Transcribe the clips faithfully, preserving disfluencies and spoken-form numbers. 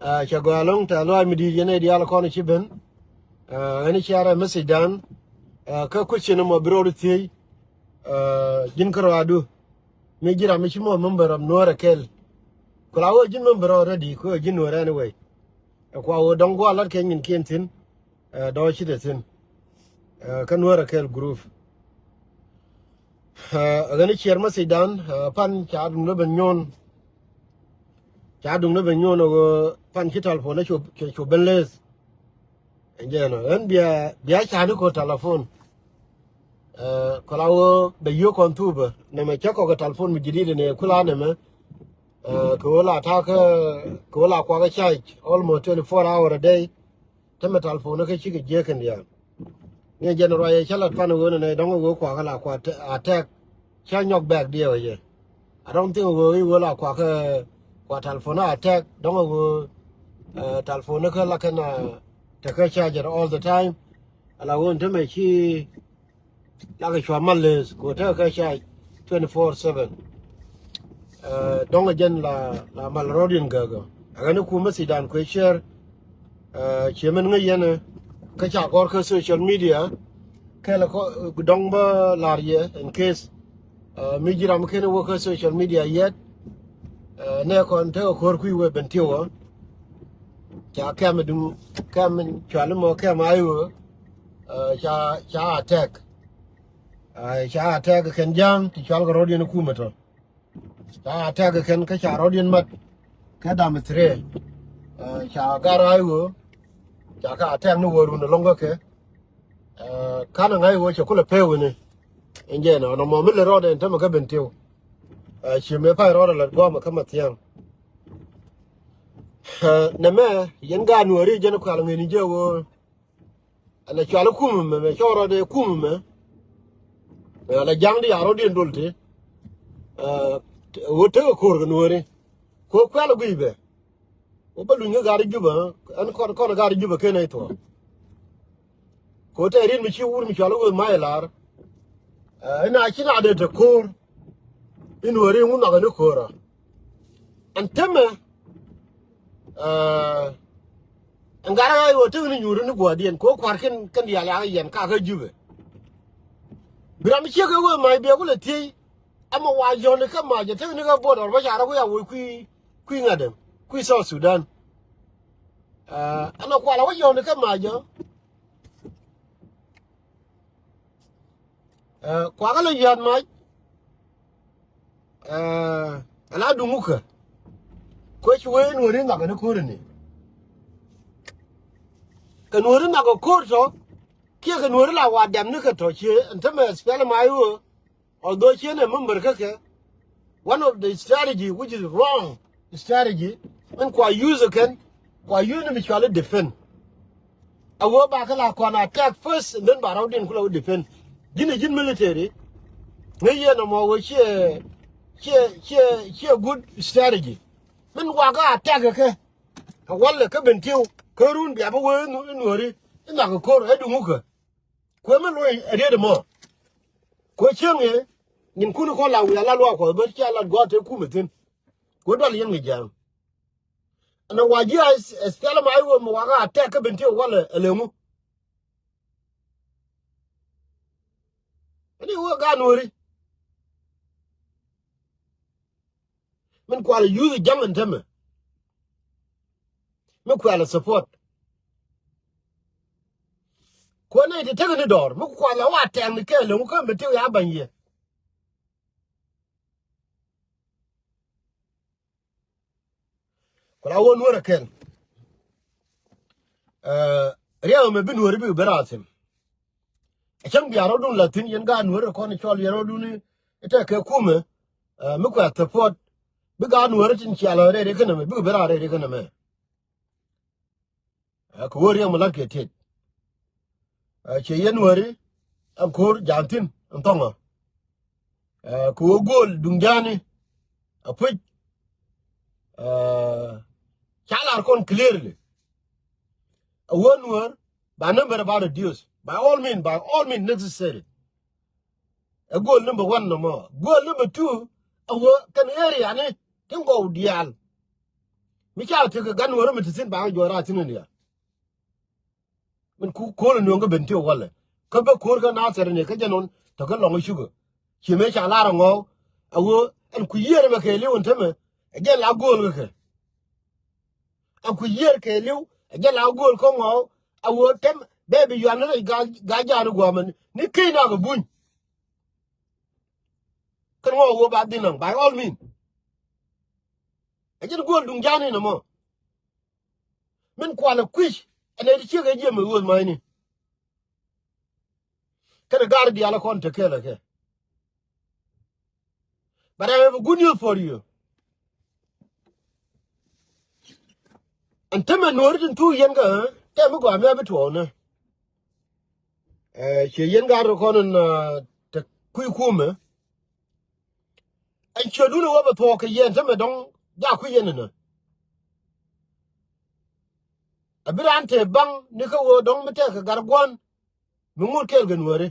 Cɛ gɔaa ɛlɔ̱ŋ tɛ̈th lɔaac mi di̱i̱t yɛn ɛ diaal kɔn ci ben. Ɣän ciarɛ message dan. Kä question ɛmɔ bi rɔɔdu thiec. Ji̱n kärɔaadu mi ji̱ ram mi ci mɔ member of Nuäär ɛ kɛl. Ku la ɣöö ji̱n member already ku ɣöö ji̱n Nuäär anyway. Ɛ kua ɣöö dɔ̱ŋ gua̱a̱ lat kɛ nyinkiɛn thi̱n. Dɔ̱ŋ ci te thi̱n. Kä Nuäär ɛ kɛl group. Ɣän ciɛr message dan pan ca duŋdä ben nyuɔ̱n. Ca duŋdä ben nyuɔ̱n ɛ ɣöö pan ci telephone cu ben leth. Ɛn jɛn ɣän bia bia ca ni ko telephone. Kɔla ɣöö bɛ yio̱k kɔn thupä nɛmɛ cä kɔk ɛ telephone mi jidid ɛn ɛ kula nɛmɛ. Kɛ ɣöö la ta̱a̱ kä kɛ ɣöö la kuakä charge almost twenty four hour a day. Tämɛ telephone kä cikɛ jiäk kɛn diaal. Ni jɛn ruac ɛ cä lat pan ɣöö nɛ nɛ dɔ̱ŋ ɣöö kuakä la kua attack. Cä nyɔk bɛk diɛw ɛ jɛ. I don't think ɣöö i̱ ɣöö la kuakä kua telephone attack dɔ̱ŋ ɣöö telephone kä la kɛn tekä charger all the time. Ala ɣöö tämɛ ci Lakɛ cua mal leth kɛ ɣöö tekɛ kɛ ca twenty four seven. Dɔ̱ŋ ɛ jɛn la la mal rɔ̱diɛn gäkä. Ɛ ɣän i̱ kumä thidan kuɛ ciɛɛr. Ciɛ min ŋäc yɛn kä ca gɔ̱r kä social media. Kɛl dɔ̱ŋ bä la̱r yɛ in case mi ji̱ ram kɛn wä kä social media yɛt. Nɛ kɔn tekɛ ko̱r kui̱ wee ben tiwä. Ca kɛm duŋ kɛm cuali mɔ kɛm a iwä. Ca ca attack. Ca attack kɛn ja̱a̱ŋ ti cual kɛ rɔ̱diɛn kumɛ tɔ. Ca attack kɛn kä ca rɔ̱diɛn mat kɛ dam threat. Ca gar a iwä. Ca kɛ attack ni wä run ɛlɔ̱ŋ kä kɛ. Kan ŋa̱c iwä cɛ kulɛ pee wini. In jɛ nɔ nɔ mɔ mi lɛ rɔɔdɛ in tämɛ kä ben tiw. Ci mëë pay rɔɔdɛ lät guamɛ kä ma thiaŋ. Nɛmɛ yɛn gaat Nuääri jɛn kual ŋeni jɛ wä. Ɛn a cual kumɛ mɛ mɛ cɔɔrɔ dee kumɛ mɛ. Ala jaŋ di a rɔɔdiɛn dol ti. Wä tekɛ ko̱r kɛ Nuääri. Ko kuɛl guiy bɛ. Wä bä luny kä gar Jubä ɛn kɔn kɔn gar Jubä ken ɛ thuɔ̱k. Ko tɛ rin mi ci wur mi cual wee mac lar. Ina ci na de te ko̱r. In weri ŋun mak ni ko̱r. An temɛ. An gara ɣa̱c wä tek ni nyuuri ni guɔ̱diɛn ko kuar ken ken dial ya yɛn ka kä Jubɛ. Bi ram ciek wee mac biɛ wulɛ thiey. Ama wa yɔni kä mac tek ni kä border ba cara ku ya woi kui kui ŋadɛ kui South Sudan. Ana kuala wä yɔni kä mac. Kuakä lɛ yia̱a̱t mac. Ala duŋukä. Kuec wee nuɔ̱ri ŋakɛ ni ko̱r ni. Kɛ nuɔ̱ri ŋakɛ ko̱r tɔ. Kiɛ kɛ nuɔ̱ri la wa dɛm ni kɛ tɔ cie ɛn tämɛ spɛl ma iwä. Although ci ɛn ɛ member kä kɛ, one of the strategy which is wrong strategy, min kua use kɛn kua use ni mi cuali defend. A wee ba kä la kɔn attack first and then ba rɔw din kula wee defend. Ji̱n ɛ ji̱n military. Ŋäc yɛn ɛ mɔ wee ciɛ ciɛ ciɛ ciɛ good strategy. Min wa kä attack kɛ ɛ walɛ kä Bentiu kä run bia bä wee nuɔri. Inak kɛ ko̱r ɛ duŋukä. Kuɛ mi luɔi ɛ riet mɔ. Kuɛ cieŋ yɛ nyin kun kɔn la wi̱i̱ ala luaak kuɔth bä cia lat gua̱a̱th te kumɛ thi̱n. Kuɛ dual yɛn kɛ ja̱a̱ŋ. Ɛn wa ji̱ a spɛl ma iwä mi waka a tɛk kä Bentiu walɛ ɛ leŋu. Ɛn iwä gaat nuɔri. Min kual yuth jaŋ ɛn tämɛ. Mi kual support. Kuäär nɛy ti tekɛ ni dɔɔr mi kual a wa tɛŋ ni kɛɛl ɛŋu kä mi ti ya ba̱ny yɛ. Ku la wä nuɔ̱r ɛ kɛl. Riɛk ɛmɛ bi nuɔ̱ri bikɛ ben raar thi̱n. Ɛ cäŋ bia rɔ̱dun la thi̱n yɛn gaat nuɔ̱ri kɔn cɔl yɛn rɔ̱dun i̱ tɛk kɛ kumɛ. Mi kuɛ support bi gaat nuɔ̱ri tin cial rɛy riɛk kɛn ɛmɛ bikɛ ben raar rɛy riɛk kɛn ɛmɛ. Kɛ ɣöö riɛm mi la̱t kɛ tiec. Ciɛ yɛn wääri ɛn ko̱r ja̱a̱n thi̱n ɛn thɔŋä. Kɛ ɣöö gööl duŋ ja̱a̱ni a puc. Ca lar kɔn clearly. A wä nuäär ba number ba reduce by all means, by all means necessary. Ɛ goal number one nɔmɔ. Goal number two a wä kɛn area ni tin gɔw diaal. Mi ca tekɛ gan wärä mi ti thi̱n ba ŋä juɔc raar thi̱n in diaal. Min ku ko̱l in nuɔ̱ŋ kä ben ti walɛ. Kä bä ko̱r kä Nathɛr ni kä jɛ nɔn te kä lɔŋ i̱ cukɛ. Ci mëë ca lar ɛ ŋɔw. A ɣöö ɛn ku yiër ɛmɛ kɛɛliw ɛn tämɛ. Ɛ jɛ la go̱o̱l kä kɛ. Ɛn ku yiër kɛɛliw ɛ jɛ la go̱o̱l kä ŋɔw. A ɣöö tämɛ bɛ bi yuan ni rɛy gaa, gaa ja̱a̱n i̱ gua̱a̱mɛ ni, ni key nak ɛ buny. Kɛn ŋɔw ɣöö ba dhi̱n naŋ, by all means. Ɛ jɛn go̱o̱l duŋ ja̱a̱n in ɛmɔ. Min kualɛ kui̱c ɛn ɛ ti ciek ɛ jiɛm ɛ ɣööth ma̱cni. Kɛnɛ ga̱r diaal ɛ kɔn te kɛɛl ɛ kɛ. But I have a good news for you. Ɛn tämɛ nuɔ̱ɔ̱ri tin thuk yɛn kä, tɛm mi gɔaa mi a bi tuɔɔknä. Ɛ, ciɛ yɛn ga̱r kɔn in, ɛ, te kui̱ kumɛ. Ɛn ciötdun ɛ wä bɛ thuɔɔk kɛ yɛn tämɛ dɔ̱ŋ jak kui̱ yɛn inä. A bi raan te baŋ ni kä ɣöö dɔ̱ŋ mi tɛk kɛ gat gua̱n mi ŋot kɛɛl kɛ nuääri.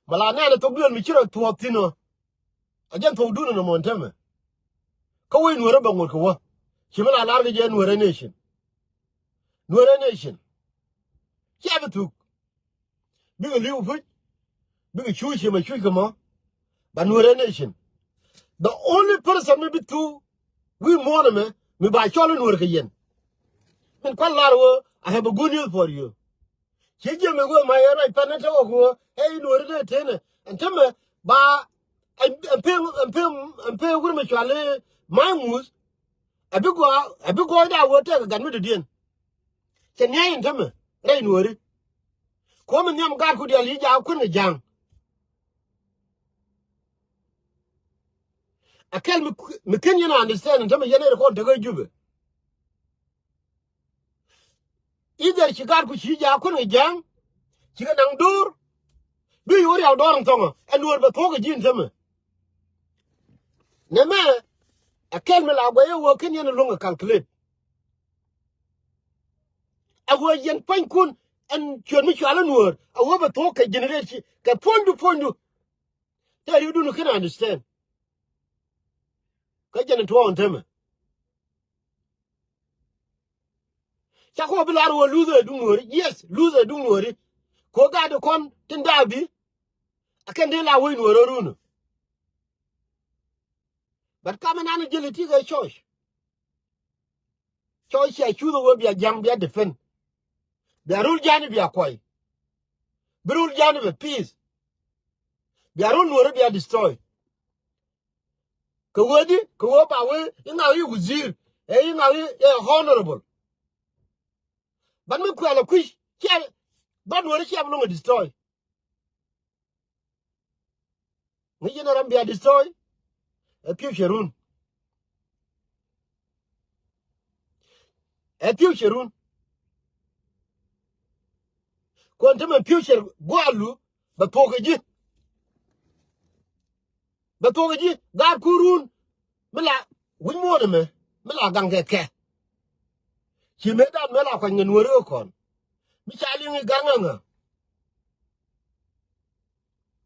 Mɛ la nɛɛnɛ thok duël mi ci rɔ thuɔɔk thi̱n ɔ. A jɛn thok duun inɔ mɔn tämɛ. Kä wec nuäärä bɛ ŋot kɛ wä. Ci mi la lar kɛ jɛ nuäärä nation. Nuäärä nation. Cia bi thuk. Bikɛ li̱w puc. Bikɛ cuc ci mɛ cuc kɛ mɔ. Ba nuäärä nation. The only person mi bi thuk wi̱i̱ muɔ̱ɔ̱n ɛmɛ mi ba cɔl i̱ nuäär kɛ yɛn. Min kua̱l lar wä, I have a good news for you. Ci jiɛm mi wee ma yɛ ruac pɛn ni te wä kuɔ ɛ i̱ nuɔri dee tenɛ ɛn tämɛ ba ɛn pem ɛn pem ɛn pem wur mi cuali ma̱a̱ ŋuth. Ɛ bi gɔaa ɛ bi gɔaa da wä tɛk gat mi dɔ̱diɛn. Cɛ nia̱c ɛn tämɛ rɛy nuɔri. Kuɔ mi nhiam gat ku dial yi jaak kuën kɛ ja̱a̱ŋ. Ɛ kɛl mi ken yɛn understand ɛn tämɛ yɛn ɛ rɛ kɔn tekɛ Jubɛ. Either ci gat ku ci jaak kuën kɛ ja̱a̱ŋ. Cikɛ naŋ do̱r. Bi yo̱o̱ riaw dɔ̱r in thɔŋä ɛ nuɔr bɛ thuɔ̱k kɛ ji̱ in tämɛ. Nɛmɛ ɛ kɛl mi la guɛy ɛ wä ken yɛn ɛ luäŋ kɛ calculate. Ɛ wä yɛn pua̱nykun ɛn ciöt mi cual ɛ nuɔr ɛ wä bɛ thuɔ̱k kɛ generate ci kɛ puɔ̱nydu puɔ̱nydu. Tɛ ri̱wdun ken understand. Kä jɛn in tuɔɔk in tämɛ. Ca kɔ bi lar wä luth ɛ duŋ nuɔri. Yes, luth ɛ duŋ nuɔri. Kɔ gat kɔn tin da̱a̱ bi. A kɛn dee la wec nuɔri run. But kamɛ nan ji̱ li ti kɛ choice. Choice cia cuth ɛ wä bia ja̱ŋ bia defend. Bia rul ja̱ni bia kuay. Bi rul ja̱ni bɛ peace. Bia rul nuɔri bia destroy. Kɛ wee di kɛ wee ba wee iŋa i̱ wazir ɛ iŋa i̱ ɛ honorable. Ban mi kuɛl ɛ kui̱ ciɛ ban wee ciɛ bi loŋ ɛ destroy. Ŋi̱ yɛn ɛ ram bia destroy. Ɛ piu cɛ run. Ɛ piu cɛ run. Kuɔn te mɛ piu cɛ gualu bɛ thuɔk kɛ ji̱. Bɛ thuɔk kɛ ji̱ gaat kun run. Mi la wi̱c muɔt ɛmɛ mi la gaŋ kɛ kɛ. Ci mëë dan mëë la kuany kɛ nuɔri ɣä kɔn. Mi ca liŋ i̱ gar ŋaŋa.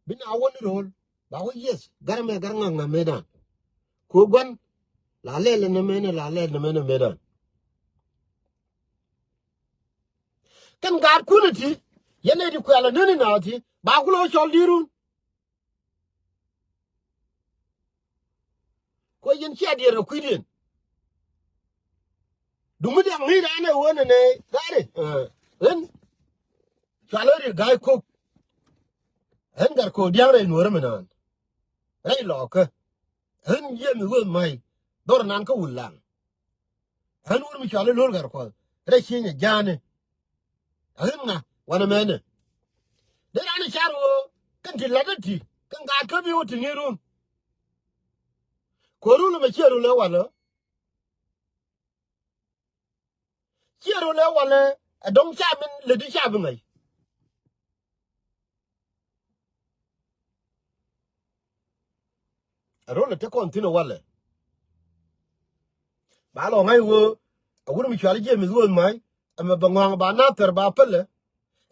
Bi na wä ni ro̱l ba wä yes gar mɛ gar ŋaŋa mëë dan. Ku gua̱n la lɛl ni mɛn la lɛl ni mɛn mëë dan. Kɛn gaat kun iti yɛn ɛ di kuɛl ɛ neni na iti ba ku lo̱ cɔl di̱t run. Kuɛ yɛn cia diɛɛr kɛ kui̱diɛn. Duŋ mi diaŋ ŋi̱i̱c raan ɛ ɣöö nɛnɛ gari ɣän. Cual ɣä ri ga̱a̱c kok. Ɣän gat kok diaŋ rɛy nuɔ̱ɔ̱rä mi naan. Rɛy lɔɔkä ɣän jiɛm i̱ ɣöö ma̱c dhɔr nan kä wul laŋ. Ɣän wur mi cual i̱ lo̱l gat kuɔth rɛy cieny ɛ ja̱a̱ni. Aɣin ŋa wanɛ mɛnɛ. Dee raan i̱ car ɣöö kɛn ti lat ɛ ti kɛn gaat kä bi wä ti ni run. Kuɛ run ɛmɛ ciɛ run ɛ walɛ. Ciɛ run ɛ walɛ ɛ dɔ̱ŋ ca min lät i̱ ca bi ŋa̱c. Ɛ rol ɛ te kɔn thi̱n ɛ walɛ. Ba lɔ ŋa̱c ɣöö ɛ wur mi cual jiɛm i̱ ɣööth ma̱c ɛmɛ bɛ ŋɔ̱a̱ŋ ba nathɛr ba pälɛ.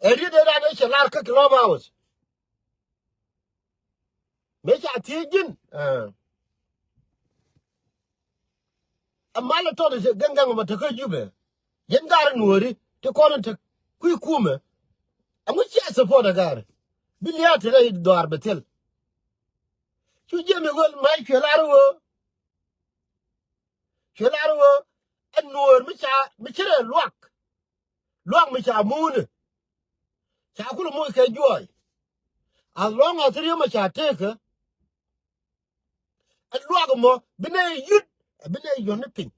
Ɛ riet ɛ ran ɛ cɛ lar kä club house. Mëë ca thiec ji̱n. Ɛ. Ɛ mal ɛ tɔt ɛ gaŋ gaŋ mɔ te kä Jubɛ. Yɛn gaari nuɔɔri ti kɔn in te kui̱ kumɛ. Ɛŋu cia support ɛ gaari bi lia̱a̱ te rɛy dhɔaar bɛ thil. Cu jiɛm i̱ ɣöl mac cuɛ lar ɣöö cuɛ lar ɣöö ɛ nuɔɔr mi ca mi ci rɛ luak. Luak mi ca muuni ca kul moc kɛ juɔɔc. As long as riäm a ca tekä ɛ luak mɔ bi nɛ yut ɛ bi nɛ yɔn ni piny.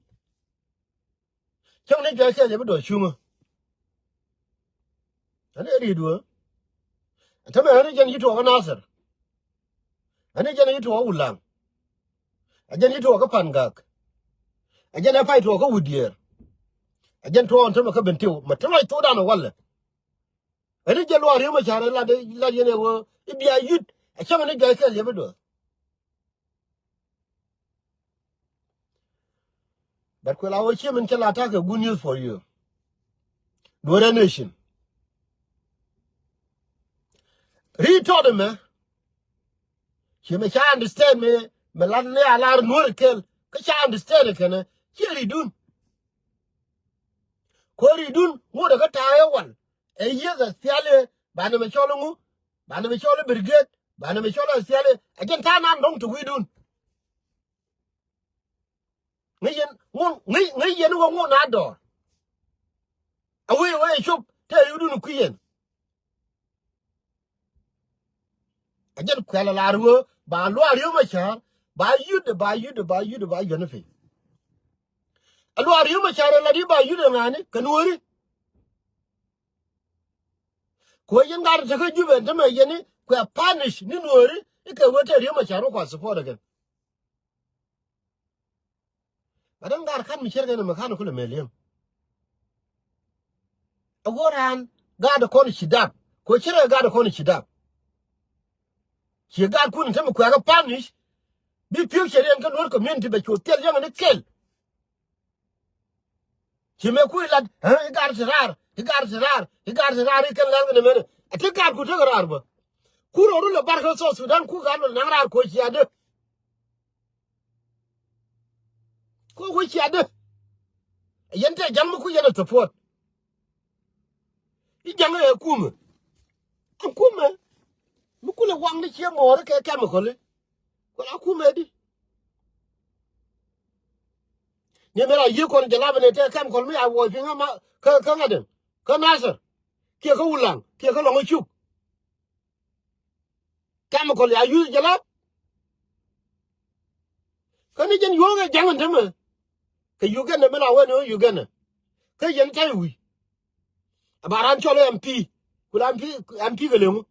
Cäŋ ni juɔc kɛl yɛ bi dɔɔc cuŋä. Ɛn ɛ riet wä ɛn tämɛ ɛn jɛn yi tuɔɔk kä Nasir. Ɛn jɛn yi tuɔɔk kä Wulaŋ. Ɛ jɛn yi tuɔɔk kä Pangak. Ɛ jɛn ɛ pay tuɔɔk kä Widiɛɛr. Ɛ jɛn tuɔɔk ɛn tämɛ kä Bentiu mɛ ti lɔc thokdan ɛ walɛ. Ɛn jɛn luaak Riek Machar ɛ lat lat yɛn ɛ wä i̱ bia yut ɛ cäŋ ni juɔc kɛl yɛ bi duɔth. But kuɛ la wä cie min cä la ta̱kɛ good news for you. Nuɔrɛ nation. Ri tɔt ɛmɛ cie mi ca understand mi mi lat ni a lar nuɔr kɛl kä ca understand kɛnɛ cie ridun. Kuɛ ridun ŋuɔt ɛ kä ta̱a̱ ɛ wal ɛ yieth ɛ thiali. Banɛ mi cɔl ŋu banɛ mi cɔl brigade banɛ mi cɔl ɛ thiali. Ɛ jɛn ta̱a̱ nan dɔ̱ŋ ti wi̱i̱dun. Ŋäc yɛn ŋun ŋäc ŋäc yɛn wä ŋun a dɔɔr. A wee wee cop te yudun kui̱ yɛn. A jɛn kuɛl a lar wee ba luaar Riek Machar ba yut ba yut ba yut ba yut ni piny. A luaar Riek Machar a lar yi ba yut a ŋa̱ni kɛ nuɔri. Kuɛ yɛn gat te kä Jubɛ te mɛ yɛn ni kuɛ punish ni nuɔri ikɛ wee te Riek Machar wä kua support again. Ba da̱ŋ gar ka̱n mi cär kɛn mɛ ka̱n kulɛ mɛ li̱eŋ. A wä raan gaat kɔn ci dap. Kɛ cär gaat kɔn ci dap. Ci gaat kun te mi kuɛ kä punish. Bi pi̱w cɛ riɛn kä Nuɔr community bɛ cu thil yäŋ ni kɛl. Ci mɛ kui̱ lat i̱ gaat ti raar i̱ gaat ti raar i̱ gaat ti raar i̱ kɛn lɛl kɛn mɛn. A ti gaat ku tek raar bä. Ku rɔɔdu lɛ bar kä South Sudan ku gaat lɛ naŋ raar kuɔ ci adä. Ko wä ciatdä. Yɛn tɛ ja̱ŋ mi ku yɛn a support. I̱ ja̱ŋ ɛ kumɛ. Ɛn kumɛ mi kulɛ waŋ ni ciɛ mɔɔri kɛ chemical. Kula kumɛ di. Ni mi ra yiëë kɔn jɛ lapɛ ni tɛ chemical mi a wuɔc piŋ ama kä ŋa̱dɛn kä Nasir. Kiɛ kä Wulaŋ kiɛ kä Lɔŋ Cuk. Chemical ya yuth jɛ lap. Kä ni jɛn yuɔ̱ɔ̱ŋ ɛ ja̱ŋ ɛn tämɛ. Kɛ Uganda mi la wen ɣöö Uganda. Kä yɛn ta̱y wi̱i̱. Ɛ ba raan cɔl ɛ M P. Ku la M P, M P kɛ leŋu.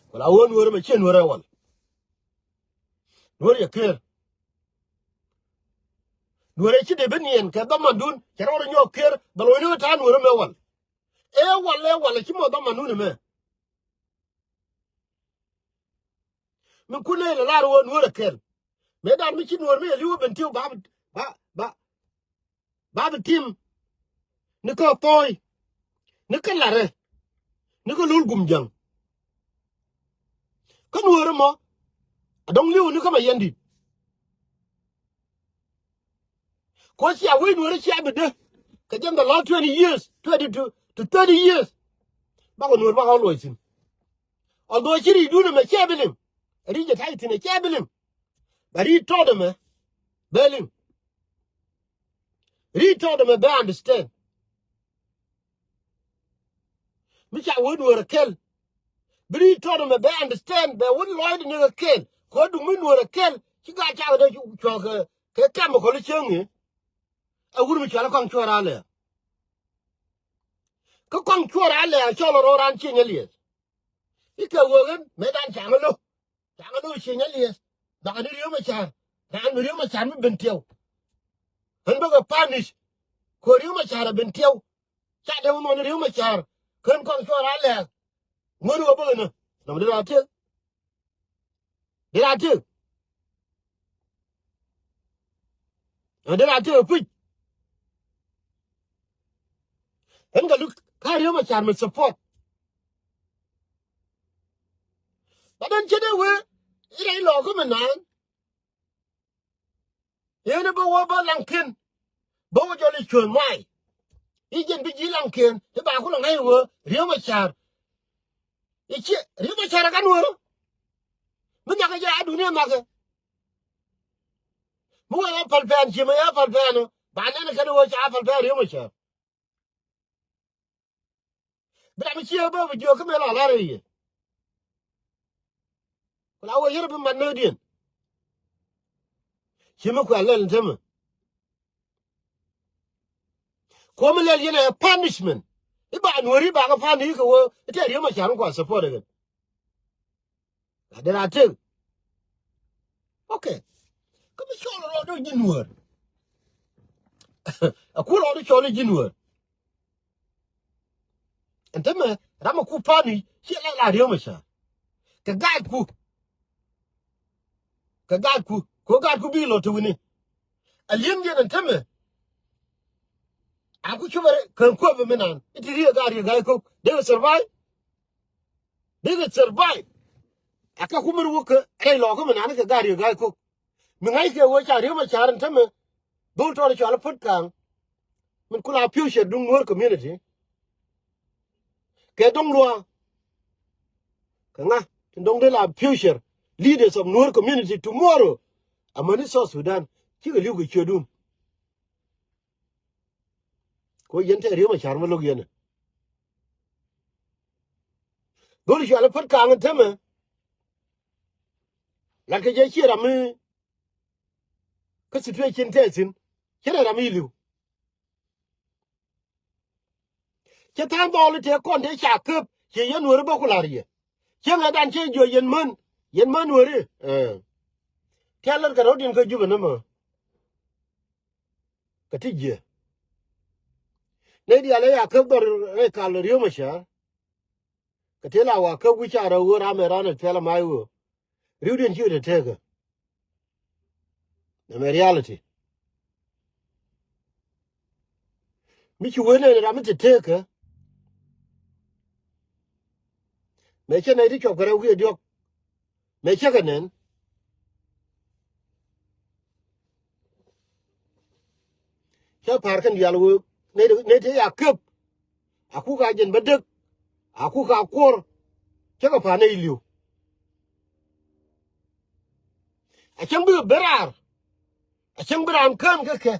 Ku la ɣöö nuɔ̱ɔ̱r ɛmɛ ciɛ nuɔ̱ɔ̱r ɛ wal. Nuɔ̱ɔ̱r yɛ ker. Nuɔ̱ɔ̱r ɛ ci dee bi niɛn kɛ dhamandun cɛ rɔɔd ɛ nyɔɔk ker bɛ lo̱cni ɣä ta̱a̱ nuɔ̱ɔ̱r ɛmɛ wal. Ɛ wal ɛ wal ɛ ci mɔ dhamandun ɛmɛ. Min kun nɛy lɛ lar ɣöö nuɔ̱ɔ̱r ɛ kɛl. Mëë dan mi ci nuɔ̱ɔ̱r mi yɛ li̱w ɛ ben tiw ba ba ba ba bi tim. Ni kä Thɔɔy ni kä Larɛ ni kä Lul Gum Ja̱ŋ. Kä nuɔ̱ɔ̱r ɛmɔ a dɔ̱ŋ li̱w ni kä Mayɛndit. Kɔ cia wec nuɔ̱ɔ̱r cia bi dee kɛ jɛn the last twenty years, twenty to, to thirty years. Bakɔ nuɔ̱ɔ̱r bakɔ luɔc thi̱n. Although ci ri̱cdun ɛmɛ cɛ bi liŋ, ri̱c ɛ ta̱c thi̱n ɛ cɛ bi liŋ. Bɛ ri̱c tɔt ɛmɛ bɛ liŋ. Ri̱c tɔt ɛmɛ bɛ understand. Mi ca wee nuɔɔr ɛ kɛl. Bi ri̱c tɔt ɛmɛ bɛ understand bɛ wun lɔcdɛ ni kɛ kɛl. Kɛ ɣöö duŋ mi nuɔɔr ɛ kɛl ci gaat cakɛ dee cuɔ̱k kɛ kɛ chemical cieŋ i̱. Ɛ wur mi cual ɛ kɔaŋ cuɔ̱ɔ̱r alɛ. Kä kɔaŋ cuɔ̱ɔ̱r alɛ cɔl ɛ rɔɔd raan cieŋ ɛ liɛth. I̱ kɛ wee ɣän mëë dan ca̱ŋ ɛ lo̱k. Ca̱ŋ ɛ lo̱k cieŋ ɛ liɛth. Bakɛ ni Riek Machar. Raan mi Riek Machar mi ben tiɛw. Ɣän bäkɛ punish. Kɛ Riek Machar ɛ ben tiɛw. Ca dee wä nhɔn Riek Machar. Kän kɔaŋ cuɔ̱ɔ̱r alɛ. Ŋuäni wä bäkɛ nä. Nɔmɔ dee raan tiek. Dee raan tiek. Dee raan tiek ɛ kui̱c. Ɣän kɛ luk ka Riek Machar mi support. Ɛ dan cɛ dee wee i̱ rɛy lɔɔkä mi naan. Yɛn i̱ bä wä bä laŋkiɛn bä wä jɔl i̱ cuön may. I̱ jɛn bi ji̱ laŋkiɛn i̱ ba kulɛ ŋa̱c wä Riek Machar. I̱ ciɛ Riek Machar ɛ ka nuɔ̱ɔ̱rä. Mi nhakɛ jɛ a dunia nhakɛ. Mi wee ɣä päl pɛn ciɛ mi ɣä päl pɛn ɔ ba nɛn kɛn wee ca päl pɛn Riek Machar. Bi ram ciɛ bä bi jiök kä mëë la lar i̱ yɛ. Ku la wee yɛr bi mat nöödiɛn. Ci mi kuɛ lɛl ni tämɛ. Kuɔmi lɛl yɛn ɛ punishment. I̱ ba nuɔ̱ri ba kɛ punish kɛ wee i̱ tɛɛr yɛ ma can kuɛ support ɛ kɛn. A dee ra tek. Okay. Kä mi cɔl rɔɔdu ji̱ nuɔ̱ɔ̱r. A ku rɔɔdu cɔl ji̱ nuɔ̱ɔ̱r. Ɛn tämɛ ram a ku pani ciɛ la la Riek Machar. Kɛ gaatku. Kɛ gaatku. Kɛ gaatku bi lɔ te wi̱ni. A li̱em yɛn ɛn tämɛ. A ku cupɛ kɛ kuɔpɛ mi naan i̱ ti Riek a gaat Riek a ga̱a̱c ko̱k. Dee kɛ survive. Dee kɛ survive. A kɛ ku mi ri wä kɛ rɛy lɔɔkä mi naan i̱ kɛ gaat Riek a ga̱a̱c ko̱k. Mi ŋa̱ckɛ wee ca Riek Machar ɛn tämɛ. Dhol tɔɔr cɔal i̱ Pät Kaŋ. Min ku la future duŋ Nuer community. Kɛ dɔŋ luaak. Kɛ ŋa tin dɔŋ dee la future leaders of Nuer community tomorrow. Amäni South Sudan cikɛ li̱w kɛ ciötdun. Ku yɛn tɛ Riek Machar mi lo̱k yɛn. Dhol cɔal i̱ Pät Kaŋ in tämɛ. Latkɛ jɛ ciɛ ram mi kä situation tɛ thi̱n. Cɛ rɛ ram i̱ li̱w. Cɛ tha̱a̱ŋ dhɔɔl i̱ tëë kɔn tëë ca käp ciɛ yɛn Nuääri bä ku la̱r yɛ. Cieŋɛ dan cɛ juɔc yɛn män, yɛn män Nuääri. Ɛ. Tiɛl lät kɛ rɔ̱diɛn kä Jubɛ nɔmɔ. Kɛ ti jiɛ. Nɛy diaal ɛ ya käp dhɔr rɛy kal Riek Machar. Kɛ tëë la wa käp wi̱c ca rɛw ɣöö ram ɛ ran ɛ piɛl ɛ mac ɣöö ri̱wdiɛn ci ɣöö te tekä. Nɛmɛ reality. Mi ci wen nɛn ram mi te tekä. Mëë cä nɛy ti cuɔp kɛ rɛw wi̱i̱ diɔ̱k. Mëë cä kɛ nɛn. Cä pa̱a̱r kɛn diaal wee nɛy ti, nɛy ti ya käp. A kuk a jɛn bä dek. A kuk a kuɔr. Cä kɛ pa̱a̱r nɛy li̱w. A cäŋ bikɛ ben raar. A cäŋ bi raan kään kä kɛ.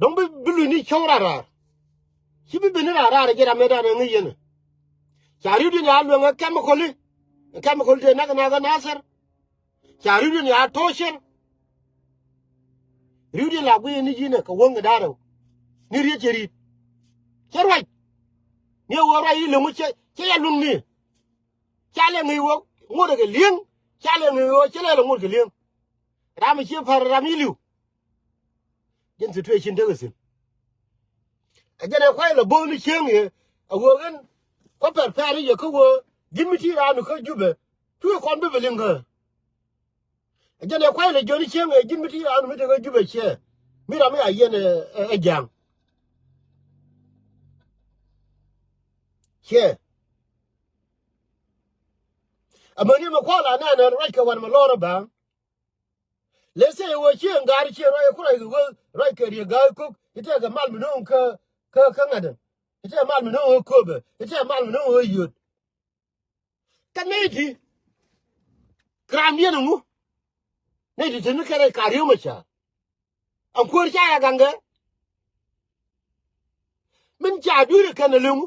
Dɔ̱ŋ bi, bi luny ni cɔw raar raar. Ci bi ben ni raar raar jɛ ram mëë dan ɛ ŋäc yɛn ɛ. Ca ri̱wdiɛn ya luɛŋ ɛ chemical i̱. Chemical tëë nak nak ɛ Nasir. Ca ri̱wdiɛn ya torture. Ri̱wdiɛn la guiyɛ ni ji̱n ɛ kɛ wäŋ ɛ da̱rɛw. Ni riet cɛ ri̱t. Cɛ ruac. Ni ɛ wä ruac i̱ leŋ wä cɛ, cɛ ya luŋ ni. Ca lɛ ŋi̱i̱c wä ŋot kɛ li̱eŋ. Ca lɛ ŋi̱i̱c wä cɛ lɛ lɛ ŋot kɛ li̱eŋ. Ram i̱ cie pa̱r ram i̱ li̱w. Jɛn situation tekɛ thi̱n. Ɛ jɛn ɛ kuay lɛ bo̱o̱n i̱ cieŋ yɛ. Ɛ wee ɣän kuä pɛr pɛr i̱ yɛ kä wee ji̱n mi ti raan i̱ kä Jubɛ. Cu i̱ kɔn bi bɛ li̱ŋ kä. Ɛ jɛn ɛ kuay lɛ jiɔn i̱ cieŋ yɛ ji̱n mi ti raan i̱ mi te kä Jubɛ ciɛ. Mi ram i̱ a yɛn ɛ, ɛ, ɛ ja̱a̱ŋ. Ciɛ. Amäni mɛ kual anɛnɛ ruac kɛ wan mɛ lɔr ɛ ba̱a̱ŋ. Lɛ sɛ wee ciɛ ŋa̱r ciɛ ruac ku ruac kɛ wee ruac kɛ Riek Ga̱a̱c Kok i̱ tɛkɛ mal mi no̱o̱ŋ kä, kä, kä ŋa̱dä. I̱ tɛkɛ mal mi no̱o̱ŋ kä Köpɛ. I̱ tɛkɛ mal mi no̱o̱ŋ kä Yöt. Kä nɛy ti. Kɛ ram diɛn ɛŋu. Nɛy ti te ni kɛn rɛy ka Riek Machar. Ɛn kuäär ca ya gaŋkɛ. Min ca dui̱r ɛ kɛn ɛ leŋu.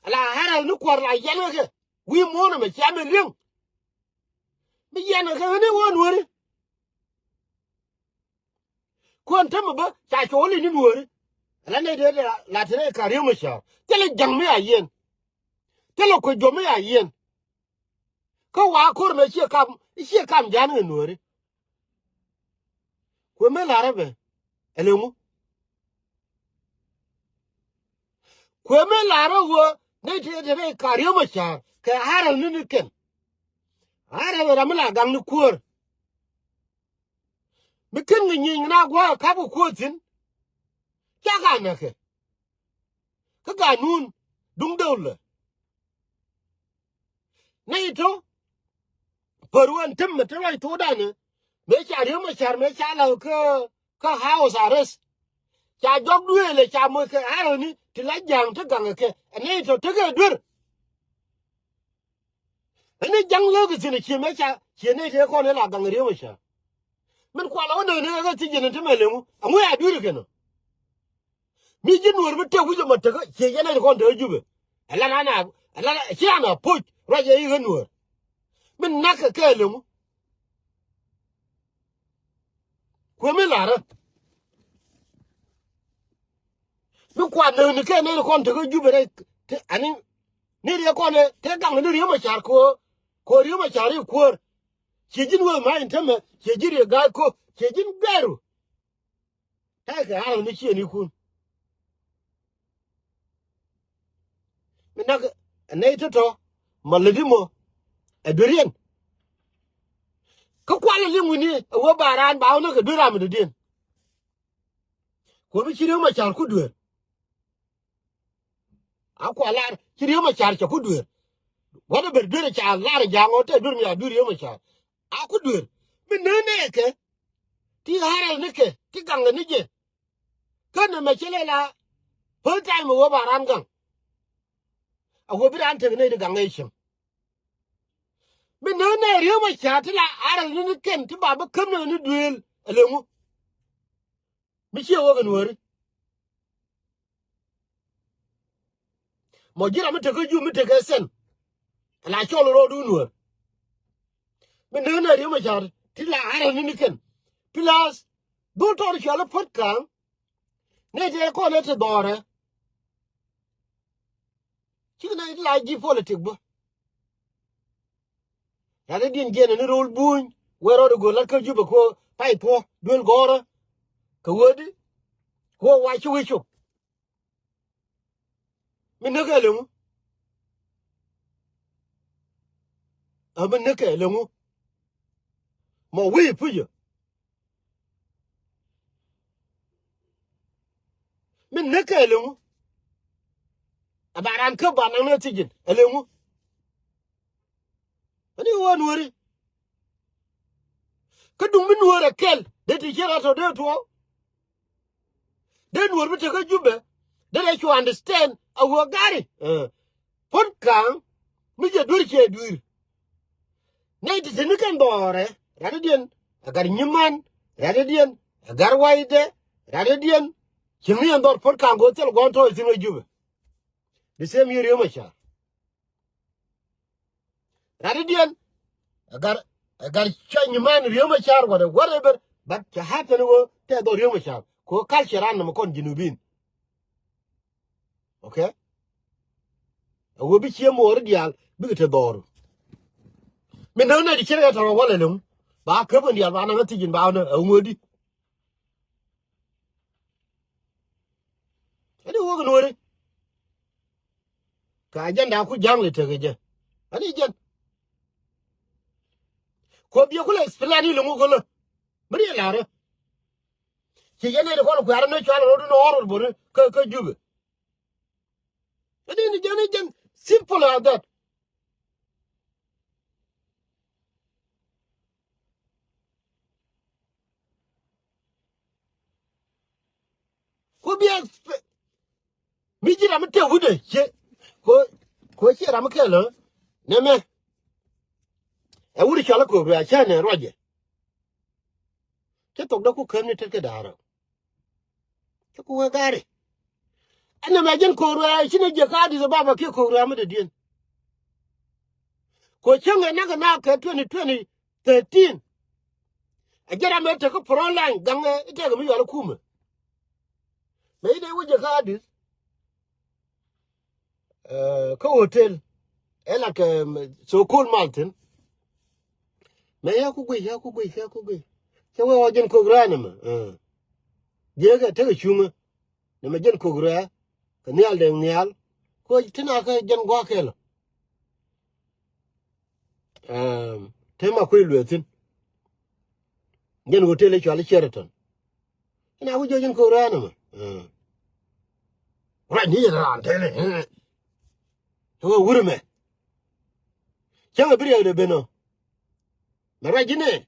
Ala ɣärɛl ni kuäär la yɛn kɛ kɛ wi̱i̱ muɔ̱ɔ̱n ɛmɛ cia min li̱eŋ. Mi yɛn kɛ kɛ ni wä Nuääri. Kuäär tämɛ bä ca cɔɔl in ni Nuääri. Ala nɛy dee la te rɛy ka Riek Machar thilɛ ja̱ŋ mi a yɛn. Thilɛ kuec juɔ̱m mi a yɛn. Kä wa ko̱r mɛ ciɛ kam, ciɛ kam ja̱a̱n ŋɛ Nuääri. Kuëë mëë la̱rä bɛ ɛ leŋu. Kuëë mëë la̱rä wä nɛy ti te rɛy ka Riek Machar kɛ ɣärɛl ni ni kɛn. Ɣärɛl ram mi la gaŋ ni kuäär. Mi ken ŋɛ nyieeny ŋɛ na gua̱a̱k ɛ ka̱p kɛ kuäär thi̱n. Ca ka näkɛ. Kä ganun duŋ döwlä. Nɛy tɔ. Pär wän temɛ te ruac thokdan ɛ. Mëë ca Riek Machar mëë ca la kä, kä house arrest. Ca jɔk duëël ɛ ca moc kɛ aroni ti la ja̱a̱ŋ te gaŋ ɛ kɛ. Ɛ nɛy tɔ tekɛ duer. Ɛn ni ja̱ŋ lääk thi̱n ɛ cië mëë ca cië nɛy tëë kɔn ɛ la gaŋ Riek Machar. Min kual ɣä nööni ɣä thiec jɛn in te mɛ leŋu. Ɛŋu ya dui̱ri kɛn ɔ. Mi ji̱ nuɔ̱ɔ̱r mi tëk wi̱c ɛmɔ tekä cië jɛn in kɔn te ɣä Jubɛ. Ɛla na na ɛla na ci an a poc ruac ɛ i̱ ɣä nuɔ̱ɔ̱r. Min na̱k kɛ kɛ leŋu. Kuɛ mi la̱rä. Mi kuat nööni kɛ nɛn kɔn tekä Jubɛ rɛy te ani. Ni riɛ kɔn ɛ te gaŋ ni Riek Machar kɛ ɣöö kɛ ɣöö Riek Machar i̱ kuäär. Ciɛ ji̱n wee ma̱a̱c in tämɛ ciɛ ji̱ riɛ ga̱a̱c ko̱ ciɛ ji̱n gɛɛru. Ta̱a̱ kɛ a̱r ni ciɛ ni kun. Mi nak ɛ nɛy tɔ̱tɔ̱ ma lätdi mɔ ɛ dueriɛn. Kä kual ɛ liŋ wi̱ni ɛ wee ba raan ba wä ni kɛ duer ram ɛ dɔ̱diɛn. Kuɔ̱r bi ci Riek Machar ku duer. A kua lar ci Riek Machar cɛ ku duer. Whatever duer ca lar ja̱a̱ŋ ɔ te duer mi a duer Riek Machar. A ku duer. Mi nä nɛ kɛ. Ti harɛl ni kɛ. Ti gaŋ ni jɛ. Kä nɛ mɛ cɛ lɛ la. First time wä ba ran gaŋ. A wä bi ran tek ni di gaŋ ɛ cieŋ. Mi nä nɛ Riek Machar ti la harɛl ni ni kɛn ti ba bi käm ni ni duel. Ɛ leŋu. Mi ciɛ wä kɛ nuɔri. Mɔ ji̱ ram mi tekä Jubɛ mi tekä sɛn. Ala cɔl ro̱o̱du nuɔ̱ɔ̱r. Mi nööŋ nɛ Riek Machar ti la arɛ ni ni kɛn. Plus dhul tɔɔr cuali Puɔt Kaŋ. Nɛ ti kɔn ɛ ti dhɔrɛ. Cikɛ nɛ la ji̱ politik bä. Latdä diɛn jiɛn ni ro̱l buny wee rɔɔdɛ go̱o̱r lat kä Jubɛ kɛ pay puɔ duel gɔ̱rä. Kɛ wee di kɛ wee wa ci wee cop. Mi näk kɛ leŋu. Ɛ mi näk kɛ leŋu. Mɔ wee pucä. Mi näk kɛ leŋu. Ɛ ba ran kä ba naŋ ni thi̱ji̱n ɛ leŋu. Ani wä nuɔri. Kä duŋ mi nuɔr ɛ kɛl dee ti ciɛ rat tɔ dee tuɔ. Dee nuɔr mi tekä Jubɛ dee dee cu understand a wä gari. Puɔt Kaŋ mi jɛ duer ciɛ duer. Nɛy ti ti ni kɛn bɔɔrɛ. Ratdiɛn ɛ gar nyiman. Ratdiɛn ɛ gar waydɛ. Ratdiɛn ci mi ɛn dhɔr Puɔt Kaŋ go̱o̱r thil gua̱n tɔ̱ ɛ thi̱n wä Jubɛ. The same year Riek Machar. Ratdiɛn ɛ gar ɛ gar cua nyiman Riek Machar wala whatever. But cɛ happen wä tɛ dhɔr Riek Machar ko culture an nɔmɔ kɔn Junubin. Okay. Ɛ wee bi ciɛ moɔri diaal bikɛ te dhɔr. Mi näk nɛ di ciɛ kɛ tɔrɔ walɛ leŋ. Ba käp kɛn diaal ba naŋ ɛ thi̱ji̱n ba nɛ ɛ ŋuɔ̱di. Ani wä kɛ nuɔri. Ka agenda ku ja̱ŋ li tekɛ jɛ. Ani jɛn. Kɔ biɛ kulɛ explain ni lo̱ŋ kulä. Mi riɛ la̱rä. Ci jɛn ni kɔn kuɛ̈rä ni cual ro̱du ni ɣɔr ro̱d bo̱ri kä kä Jubɛ. Ani ni jɛn ni jɛn simple as that. Ku biɛ mi ji̱ ram mi tëë wut ɛ ciɛ ko ko ciɛ ram mi kɛl ɛ nɛmɛ. Ɛ wut cɔl ɛ kok ruɛ cä nɛ ruacɛ. Cä thok dä ku käm ni tet kɛ da̱a̱r ɛ. Cä ku wee ga̱a̱ri. Ɛn nɛmɛ jɛn kok ruɛ ci ni jiɛ ka Addis Ababa kiɛ kok ruɛ mi dee diɛn. Ko cäŋ ɛ nak ɛ nak kɛ twenty twenty thirteen. Ɛ jɛ ram ɛ tek kä front line gaŋ ɛ itek mi yɔal kumɛ. Mɛ itek wä jɛ kä Addis. Kä hotel ɛ la kɛ so cool mal thin. Mɛ ya ku guic ya ku guic ya ku guic. Cɛ wee wä jɛn kok rɛɛ nɛ mɛ. Jiɛ kɛ tek ɛ cuŋä. Nɛ mɛ jɛn kok rɛɛ kɛ nhial dee nhial. Ko tin a kɛ jɛn gua̱a̱ kɛl. Te ma kui̱ lueth thi̱n. Jɛn hotel i̱ cual i̱ Sheraton. Ina wi̱c jɔ̱ɔ̱c in ko̱r rɛ̈ɛ̈n ɛmɛ. Ruac ni yɛn raan tɛn ɛ. Ɛ wä wur ɛmɛ. cäŋ ɛ bi riɛkdɛ ben ɔ. Mɛ ruac ji̱ nɛn.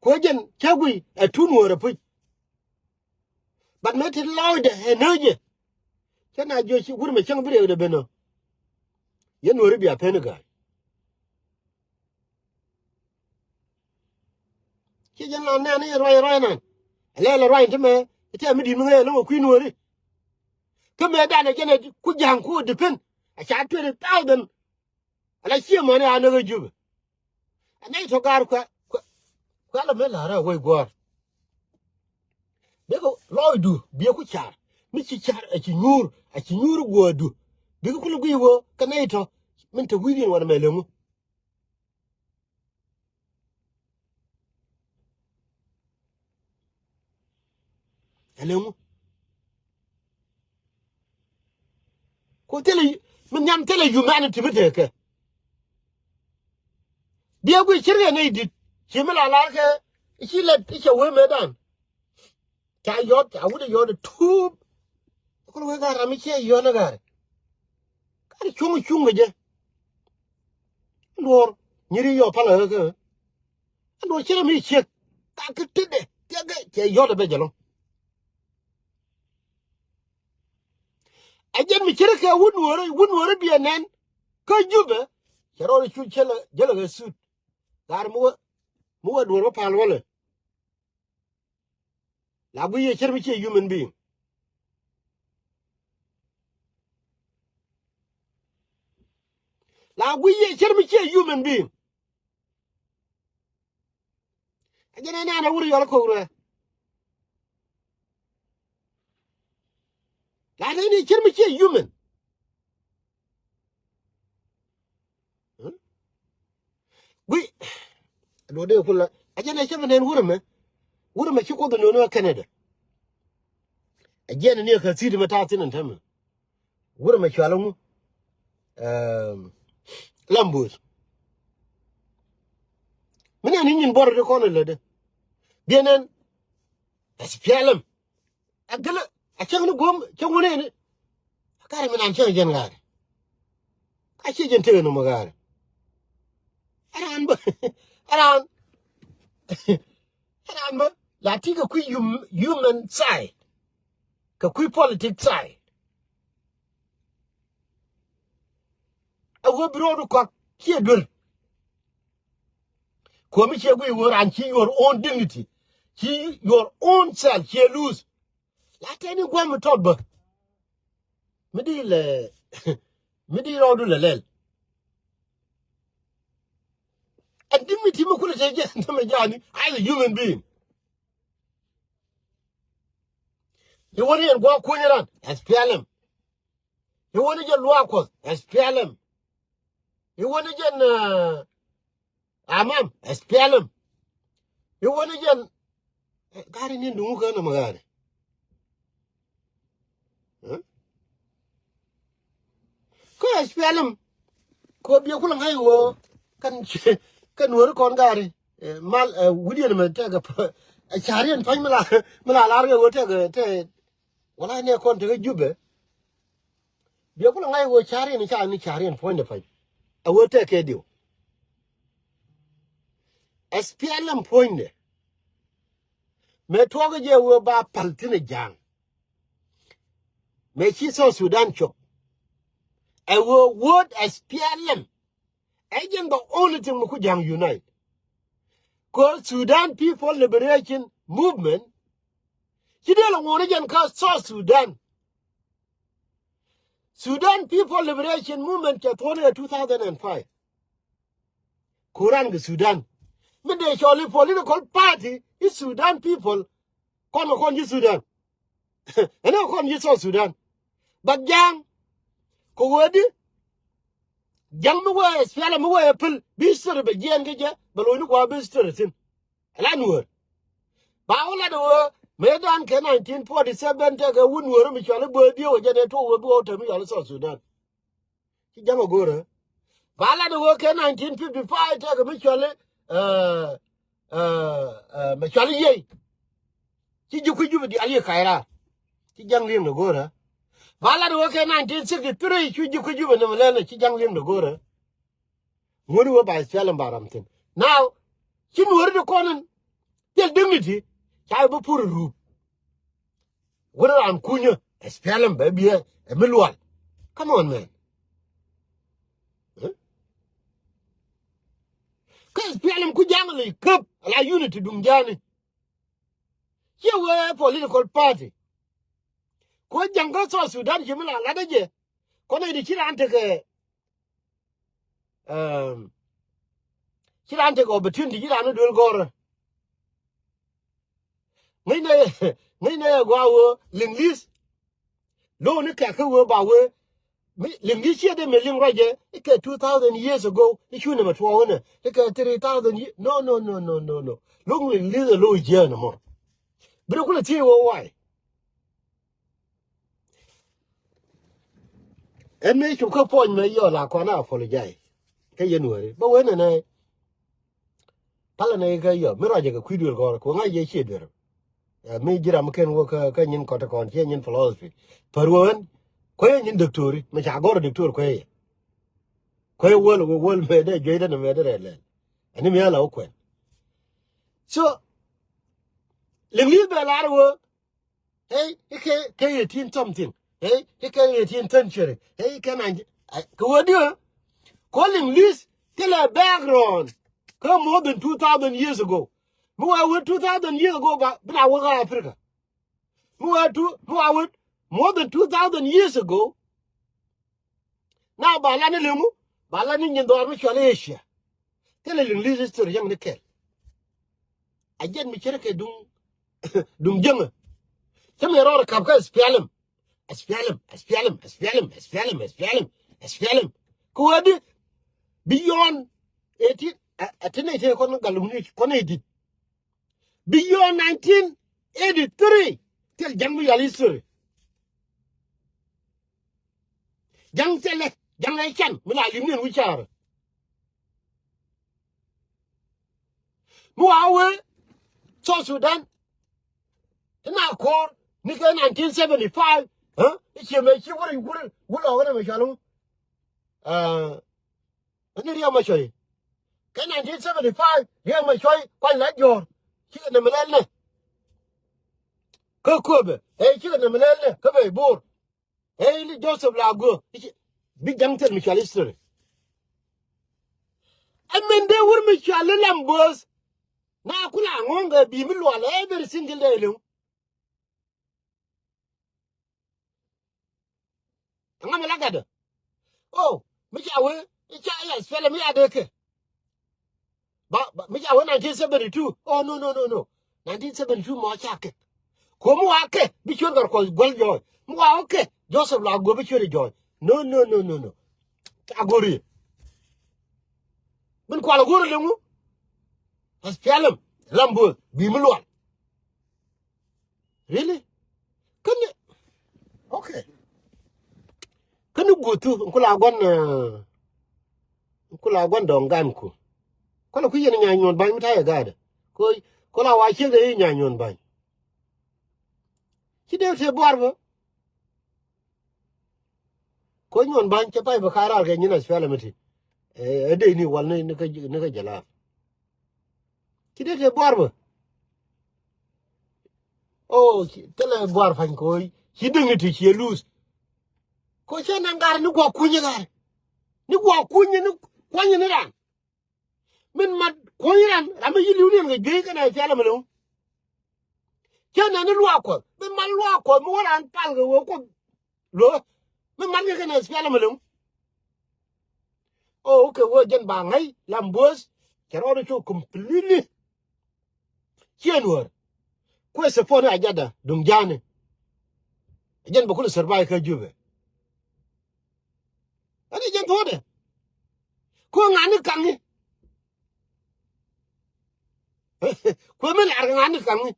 Kuɛ jɛn cä guiy ɛ tun wä rɛ puc. But mɛ ti lɔcdɛ ɛ nööjɛ. Cä na jiɔ ci wur mɛ cäŋ bi riɛkdɛ ben ɔ. Yɛn wä ri bia pen ɛ ga̱a̱c. Ci jɛn la nɛn i̱ ruac ruac nan. Alɛ la ruac ti mɛ itɛ mi di̱t mi ŋäc alɔŋ a kui̱ nuɔri. Kä mɛ danɛ jɛn ɛ ku ja̱ŋ ku depend. A ca twenty thousand. Ala ciɛ mɔni a näk a Jubɛ. A nɛy tɔ gaar kuɛ kuɛ kuɛ la mi la̱rä a wec guɔ̱ɔ̱r. Bikɛ lɔcdu biɛ ku car mi ci car a ci nyuur a ci nyuur guɔ̱ɔ̱rdu. Bikɛ ku lɛ guiy wä kä nɛy tɔ min te wi̱i̱diɛn wanɛ mɛ leŋu. Ɛ leŋu. Ku thilɛ mi nhiam thilɛ humanity mi tekɛ. Biɛ guiy cirkɛ nɛy di̱t ci mi la lar kɛ ci lɛ i̱ cɛ wee mëëdan. Ca yɔt ca wut yɔt tup. Kul wee ga̱r ram mi ciɛ yɔn ga̱r. Ga̱r cuŋ cuŋ kɛ jɛ. Luɔr nyiri yɔ palä kä. Luɔr cirɛ mi ciek. Ka ki titdɛ tiɛkɛ cɛ yɔt bɛ jɛ lɔŋ. A jɛn mi cirɛ kɛ wut nuɔrɛ wut nuɔrɛ biɛ nɛn. Kä Jubɛ cɛ rɔɔd cu cɛ lɛ jɛ lɛ kɛ sut. Ga̱r mi wä mi wä duɔr wä pal wälɛ. La guiy yɛ cär mi ciɛ human being. La guiy yɛ cär mi ciɛ human being. A jɛn ɛn an a wur yɔl kok ruɛ. La ni ni cär mi ciɛ human. Guiy. Duɔ̱ɔ̱dɛ kula a jɛn ɛ cä bi nɛn wurɛ mɛ. Wurɛ mɛ ci Kuoth in nööni ɛ Canada. A jɛn ni ɛ kä thi̱i̱t mɛ ta̱a̱ thi̱n ɛn täämɛ. Wurɛ mɛ cual ɛŋu. Lam bo̱o̱th. Mi nɛn ni nyin buɔrɛ di kɔn ɛ lätdɛ. Biɛ nɛn. Ɛ ci pialem. A gälä a cäŋ ni guɔ̱m cäŋ wä nɛɛni. A ga̱rɛ mi nan cäŋ jɛn ga̱rɛ. Ka ciɛ jɛn tekɛ nɔmɔ ga̱rɛ. Ɛ raan bä ɛ raan ɛ raan bä la ti kɛ kui̱ human side. Kɛ kui̱ politic side. A wä bi ro̱o̱du kɔak ciɛ duer. Kuɔ̱mi ciɛ guiy wä raan ci your own dignity ci your own self ciɛ lose. La tɛni guam mi tɔt bä. Mi di lɛ mi di rɔɔdu lɛ lɛl. And dignity mi kulɛ tɛ jɛ tɛ mɛ jani as a human being. Iwani yɛn guɔ kuny ran S P L M. Iwani jɛ luak kuɔth S P L M. Iwani jɛ na Amam S P L M. Iwani jɛn ga̱ri ni duŋu kä nɔmɔ ga̱ri. Kä S P L M. Kɛ biɛ kulɛ ŋa̱c wä kɛn kɛn wä ri kɔn ga̱ri. Mal wi̱diɛn mɛ tɛkɛ. Cariɛn pa̱ny mi la mi la lar kɛ wä tɛkɛ tɛ. Wala nɛ kɔn tekɛ Jubɛ. Biɛ kulɛ ŋa̱c wä cariɛn ca ni cariɛn puɔ̱nydɛ pa̱ny. A wä tɛkɛ diw. S P L M puɔ̱nydɛ. Mëë tuɔɔkä jɛ wee ba pal thi̱n ɛ ja̱a̱ŋ. Mëë ci South Sudan cop. Ɛ wee word S P L M. Ɛ jɛn the only thing mi ku ja̱a̱ŋ unite. Kɛ Sudan People Liberation Movement. Ci dee lɛ ŋuɔ̱n ɛ jɛn kä South Sudan. Sudan People Liberation Movement cɛ thuɔ̱n ɛ two thousand and five. Kuran kɛ Sudan. Mi dee cɔl i̱ political party i̱ Sudan people. Kɔn kɛ kɔn ji̱ Sudan. Ɛn kɛ kɔn ji̱ South Sudan. But ja̱a̱ŋ kɛ wee di. Ja̱a̱ŋ mi wee S P L M mi wee pil bi history bɛ jiɛɛn kɛ jɛ bɛ lo̱c ni kua bi history thi̱n. Ala nuɔ̱ɔ̱r. Ba wä lat ɣöö mëëdan kɛ nineteen forty seven tekɛ wut nuɔ̱ɔ̱r mi cɔal i̱ bööth dieu ɛ jɛn ɛ tuɔk ɣöö bi ɣɔw te mi cɔal i̱ South Sudan. Ci ja̱ŋ ɛ go̱o̱rä. Ba lat ɣöö kɛ nineteen fifty five tekɛ mi cɔal i̱, ɛ, ɛ, ɛ, mi cɔal i̱ Yei. Ci ji̱ kui̱ Jubɛ diaal i̱ Kaira. Ci ja̱ŋ li̱eŋ ɛ go̱o̱rä. Ba lat wä kɛ nineteen sixty-three cu ji̱ kä Jubɛ ni mi lɛl ni ci ja̱ŋ liŋ dɛ go̱rɛ. Ŋuɔ̱t wä ba S P L M ba ram thi̱n. Now ci nuɔ̱ri ti kɔn in thil dignity ca bi pur rup. Wä ram kunyä S P L M bɛ biɛ ɛ mi lual. Come on, man. Huh? Kä S P L M ku ja̱ŋ li käp ala unity duŋ ja̱ni. Ciɛ wee political party. Ku wee ja̱ŋ kä South Sudan ci mi la lat jɛ. Kɔn i̱ di ci raan tekɛ, um, ci raan tekɛ opportunity ci raan i̱ duel gɔrä. Ŋäcnɛ, ŋäcnɛ yɛ gɔaa wee liŋ li̱th. Lo̱w ni kɛk kä wee ba wee. Mi, liŋ li̱th ciɛ dee mi liŋ ruacɛ i̱ kɛ two thousand years ago i̱ cu nɛmɛ tuɔɔk inɛ i̱ kɛ three thousand years. No, no, no, no, no, no. Lo̱w liŋ li̱th ɛ lo̱w jiääk nɛmɔ. Bi rɛ kulɛ thiec wee why. Ɛn mëë cop kä puɔ̱ny mɛ yɔ la kɔn a apologize. Kä yɛn wääri bä wen ɛnɛ. Palä nɛ kä yɔ mi ruacɛ kɛ kui̱ duël gɔ̱r kɛ ŋa̱c yɛ ciɛ duer. Ɛ, mi ji̱ ram kɛn wä kä, kä nyin kɔt kɔn ciɛ nyin philosophy. Pär wä ɣän kuɛ yɛ nyin diktori mi ca gɔ̱r diktor kuɛ yɛ. Kuɛ yɛ wäl wä wäl mɛ dee juey dee nɛ mɛ dee rɛl lɛl. Ɛn mi ala wä kuɛn. So liŋ li̱th bɛ lar wä. Hey, i̱ kɛ, kɛ eighteen something. Hey, i̱ kɛ eighteen century. Hey, i̱ kɛ nineteen. Kɛ wä diɛ. Kɔ liŋ li̱th thilɛ background. Kä more than two thousand years ago. Mi wa wä two thousand years ago ba bi na wä kä Africa. Mi wa two, mi wa wä more than two thousand years ago. Na ba lan ni liŋu, ba lan ni nyin dhɔr mi cual Asia. Thilɛ liŋ li̱th history yɛn ni kɛl. A jɛn mi cɛ rɛ kɛ duŋ, duŋ jäŋä. Cä mi rɔɔr kap kä S P L M. S P L M, S P L M, S P L M, S P L M, S P L M, S P L M. Kɛ wee di beyond eighteen, a, a ti nɛy ti kɔn gal mi kɔn i̱ dit. Beyond nineteen eighty-three thil ja̱ŋ mi yal history. Ja̱ŋ thilɛ ja̱ŋ ɛ can mi la lim ni ɛn wi̱c ca̱rä. Mi wa wee South Sudan. Ti na ko̱r ni kɛ nineteen seventy-five. Ɛ ciɛ mɛ ci wuri wuri wulɔ wuri mɛ cɔl ŋu. Ɛn ni Riɛk Macuɛy. Kɛ nineteen seventy-five Riɛk Macuɛy kuany la jɔ̱ɔ̱r. Cikɛ nɛ mi lɛl nɛ kä Köpɛ. Ɛ cikɛ nɛ mi lɛl nɛ kä Bɛy Bor. Ɛ ili Joseph Lagu. Bi ja̱ŋ thil mi cual history. Ɛ min dee wur mi cual ilam bo̱o̱th. Na kula ŋuɔ̱ŋ kɛ bi mi lual every single day liŋ. Ŋa mi la gatdä. Oh, mi ca wee i̱ ca i̱ S P L M mi a dee kɛ. Ba, ba mi ca wee nineteen seventy-two. Oh, no, no, no, no. Nineteen seventy-two mɔ ca kɛ. Ko mi wa kɛ bi cuet gat kuɔth guäl jɔɔc. Mi wa wä kɛ Joseph Lagu bi cuet jɔɔc. No, no, no, no, no. Ca go̱ri. Min kual go̱ri liŋu. S P L M lam bo̱o̱th bi mi lual. Really? Kä ni, okay. Kä ni guth thu, kula guan, kula guan dɔŋ gan ku. Kula ku yɛn nya nyuɔn ba̱ny mi ta̱yɛ ga̱a̱dɛ. Ko, kula wa ciek dee nya nyuɔn ba̱ny. Ci dee te buar bä. Ko nyuɔn ba̱ny cɛ pay bä ka ral kɛ nyin S P L M ti. Ɛ dee ni wal ni, ni kä, ni kä jɛ lar. Ci dee te buar bä. Oh, thilɛ buar pa̱ny ko̱o̱c. Ci dignity ciɛ luth. Ko cɛ naŋ gar ni guɔ kunyä gar. Ni guɔ kunyä ni kuanyä ni ran. Min mat kuɔ̱ny ran, ram mi yi li̱w ni ɛn kɛ juey kɛnɛ pial ɛmɛ lo̱ŋ. Cä nɛn ni luaak kuɔth, mi mat luaak kuɔth mi wä ran pal kɛ wee kuoth. Lo̱ mi mat kɛ kɛnɛ pial ɛmɛ lo̱ŋ. O kɛ wee jɛn ba ŋäc lam buɔth. Cɛ rɔɔd cok completely. Ciɛ nuɔ̱ɔ̱r kuɛ support ni ajada duŋ ja̱a̱ni. Jɛn bɛ kulɛ survive kä Jubɛ. Ani jɛn thuɔ̱ɔ̱dɛ. Kuɛ ŋa̱ni kaŋni. Kuɛ mi lar kɛ ŋa̱ni kaŋni.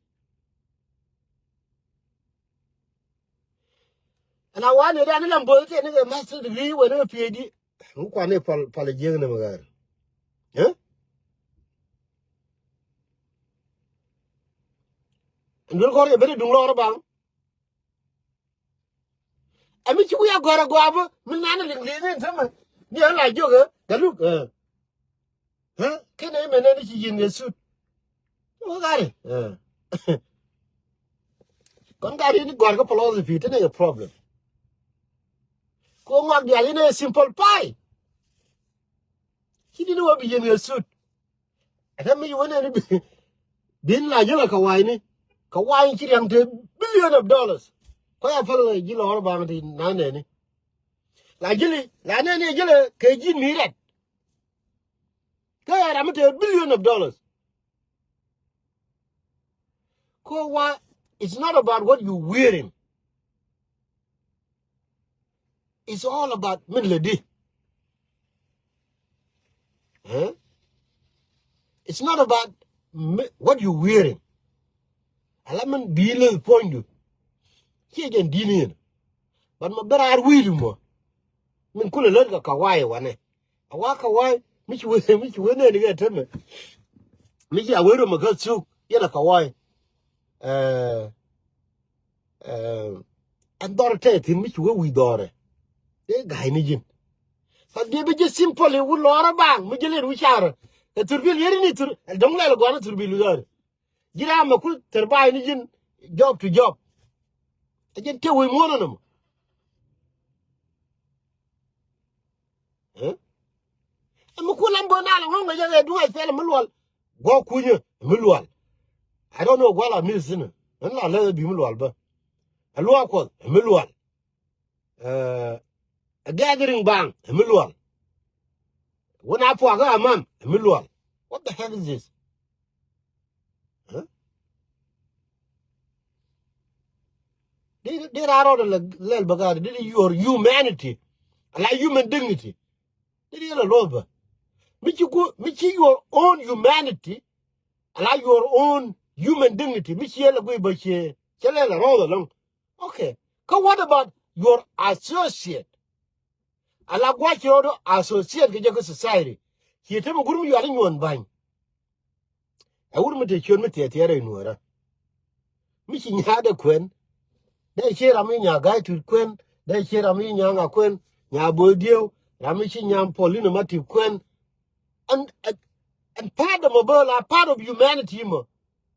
Ɛn a wani dan ni lam bo̱o̱th tɛni kɛ master degree wɛni kɛ P H D. Ŋu kuani pal, pal jiäk ni mi ɣär. Ɛ? Ɛn duel kɔr kɛ beni duŋ lɔr baŋ. Ɛ mi ci wi̱i̱ a gɔ̱r a gɔaa bä mi nan a liŋ liŋ in tämɛ. Ni ɣän la jiök ɛ galuk ɛ. Ɛ kɛn ɛ mɛn ɛ ni ci yi̱n kɛ sut. Wä gari ɛ. Kɔn gari ni gɔ̱r kä philosophy te ni kɛ problem. Ko ŋɔak diaal in ɛ simple pie. Ci di ni wä bi yi̱n kɛ sut. Ɛ te mi ci wä nɛni bi bin la ji̱n a kɛ wa̱i̱ni kɛ wa̱i̱ni ci riaŋ te billion of dollars. Kɔ ya päl ji̱ lɔɔr baŋ ti na nɛni. La ji̱li la nɛni ji̱li kɛ ji̱n mi rɛt. Kä ɛ ram mi te billion of dollars. Ko wa, it's not about what you wearing. It's all about min lɛ di. Ɛ? It's not about mi, what you wearing. Ala min bi lɛ puɔ̱nydu. Ciɛ jɛn di̱n yɛn. But ma bɛ raar wi̱i̱du mɔ. Min kulɛ lät kɛ kɛ wa̱i̱ wanɛ. A wa̱a̱ kɛ wa̱i̱ mi ci wee mi ci wee nɛɛni kɛ temɛ. Mi ci a wee römɛ kä thuk yɛn a kɛ wa̱i̱. Ɛ, ɛ, ɛn dhɔr tɛth thi̱n mi ci wee wi̱i̱ dhɔrɛ. Dee ga̱a̱c ni ji̱n. But dee bi ji̱ simple i̱ wut lɔɔrä baŋ mi ji̱ lɛt wi̱c carä. Ɛ thurbil yeri ni thur ɛ dɔ̱ŋ lɛl gua̱n thurbil wi̱i̱ dhɔrɛ. Ji̱ ram mɛ kul thɛr ba̱a̱y ni ji̱n job to job. Ɛ ji̱n tëë wec muɔ̱ɔ̱n ɛnɔmɔ. Ɛ? Ɛ mi kul lam bä nal ŋɔ̱ŋ ɛ jɛ ɛ duŋ ɛ thɛl ɛ mi luɔl. Guɔ kunyä ɛ mi luɔl. I don't know guɔ la mi̱th thi̱n ɛ. Ɣän la lɛth ɛ bi mi luɔl bä. Ɛ luaak kuɔth ɛ mi luɔl. Ɛ, ɛ gathering baŋ ɛ mi luɔl. Wun a puakä amam ɛ mi luɔl. What the hell is this? Huh? Di di ra rɔɔdɛ lɛ lɛl bä gaat di di your humanity. Ala human dignity. Di di yɛl a luɔth bä. Mi ci ku mi ci your own humanity. Ala your own human dignity mi ci yɛl a guiy bä ciɛ cɛ lɛl a rɔɔdɛ lɔŋ. Okay. Kä what about your associate? Ala gua̱c ci rɔɔdu associate kɛ jɛ kä society. Ci te mi gur mi yual inyuɔn ba̱ny. Ɛ wur mi te ciöt mi thiɛthiɛt rɛy nuɔ̱ɔ̱rä. Mi ci nya̱a̱ dee kuɛn. Dee ci ram mi nya̱a̱ ga̱a̱c tuut kuɛn. Dee ci ram mi nya̱a̱ ŋa kuɛn. Nya̱a̱ bo̱o̱th diew. Ram mi ci nya̱a̱ puɔl in ma tip kuɛn. And, and, and part of a bä la part of humanity mɔ.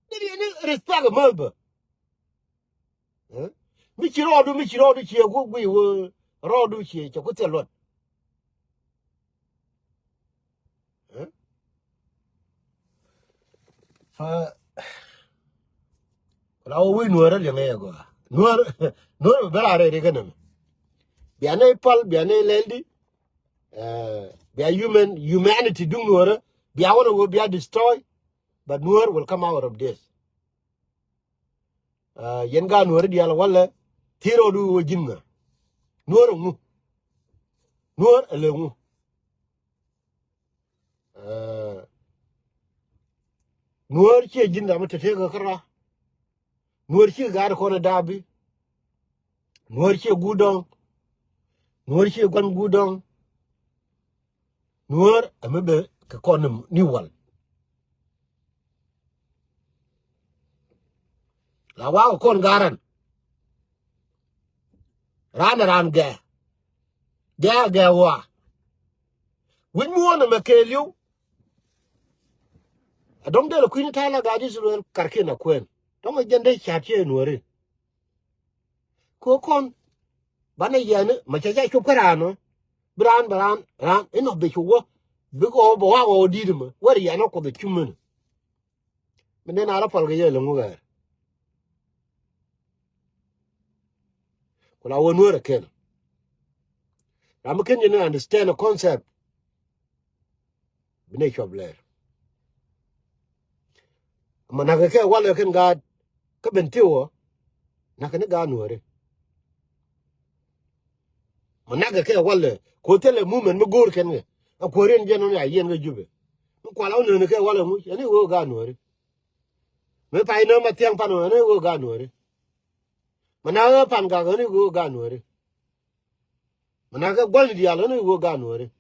Dee ni respect a määth bä. Ɛ? Mi ci rɔɔdu mi ci rɔɔdu ciɛ ku guiy wee rɔɔdu ciɛ cɛ ku thil luɔt. Ɛ? Fa la wä wi̱i̱ nuäärä liɛŋɛ yɛ gɔaa nuäär nuäär bɛ bɛ la rɛy ri kɛ nɛmɛ. Bia nɛy pal bia nɛy lɛl di. Ɛ, bia human humanity duŋ nuäärä bia wä rɛ wä bia destroy. But nuäär will come out of this. Aa, yɛn gaat nuäär diaal walɛ thier ɣɔɔdu wä ji̱n ŋa. Nuäär ɛŋu? Nuäär ɛlɛ ŋu? Aa, nuäär ciɛ ji̱n ram mi te tëëkä kärɔa. Nuäär ciɛ gaat kɔn ɛ da̱a̱pi. Nuäär ciɛ guut dɔ̱ŋ. Nuäär ciɛ gua̱n guut dɔ̱ŋ. Nuäär ɛ mi bɛ kɛ kɔn ni wal. La wakä kɔn ga̱a̱ran. Raan ɛ raan gɛɛ. Gɛɛ gɛɛ waa. Wi̱c muɔ̱ɔ̱n ɛmɛ kɛɛliw. Ɛ dɔ̱ŋ dee lɛ kui̱ni ta̱a̱ la gaat Israel karkiɛn a kuɛn. Dɔ̱ŋ ɛ jɛn dee ca̱a̱t ciɛ nuääri. Ko kɔn banɛ yɛn ma ca ca cop kä raan ɔ. Bi raan bɛ raan raan inɔ bi cu wä. Bi kɔ bɛ wa wä di̱t mɛ wär yɛn ɔ kuɔth ɛ cumän. Bi nɛn a rɔ pal kɛ yɛ lɛŋ wä ɣɛɛr. Ku la wä nuäär ɛ kɛn. Ram mi ken yɛn understand a concept. Bi nɛ cuɔp lɛɛr. Ma nakä kɛ walɛ kɛn gaat kä ben tiwä. Nakä ni gaat nuääri. Ma nakä kɛ walɛ ko thilɛ mumen mi go̱o̱r kɛn kɛ. A kuääri ɛn jɛn ɔn ya yɛn kä Jubɛ. Mi kual a wä nööni kɛ walɛ ŋuc ɛn i̱ wee gaat nuääri. Mi pay nöö ma thiaŋ pan ɔ ɛn i̱ wee gaat nuääri. Ma nakä pan gak ɛn i̱ wee gaat nuääri. Ma nakä gua̱n diaal ɣän i̱ wee gaat nuääri.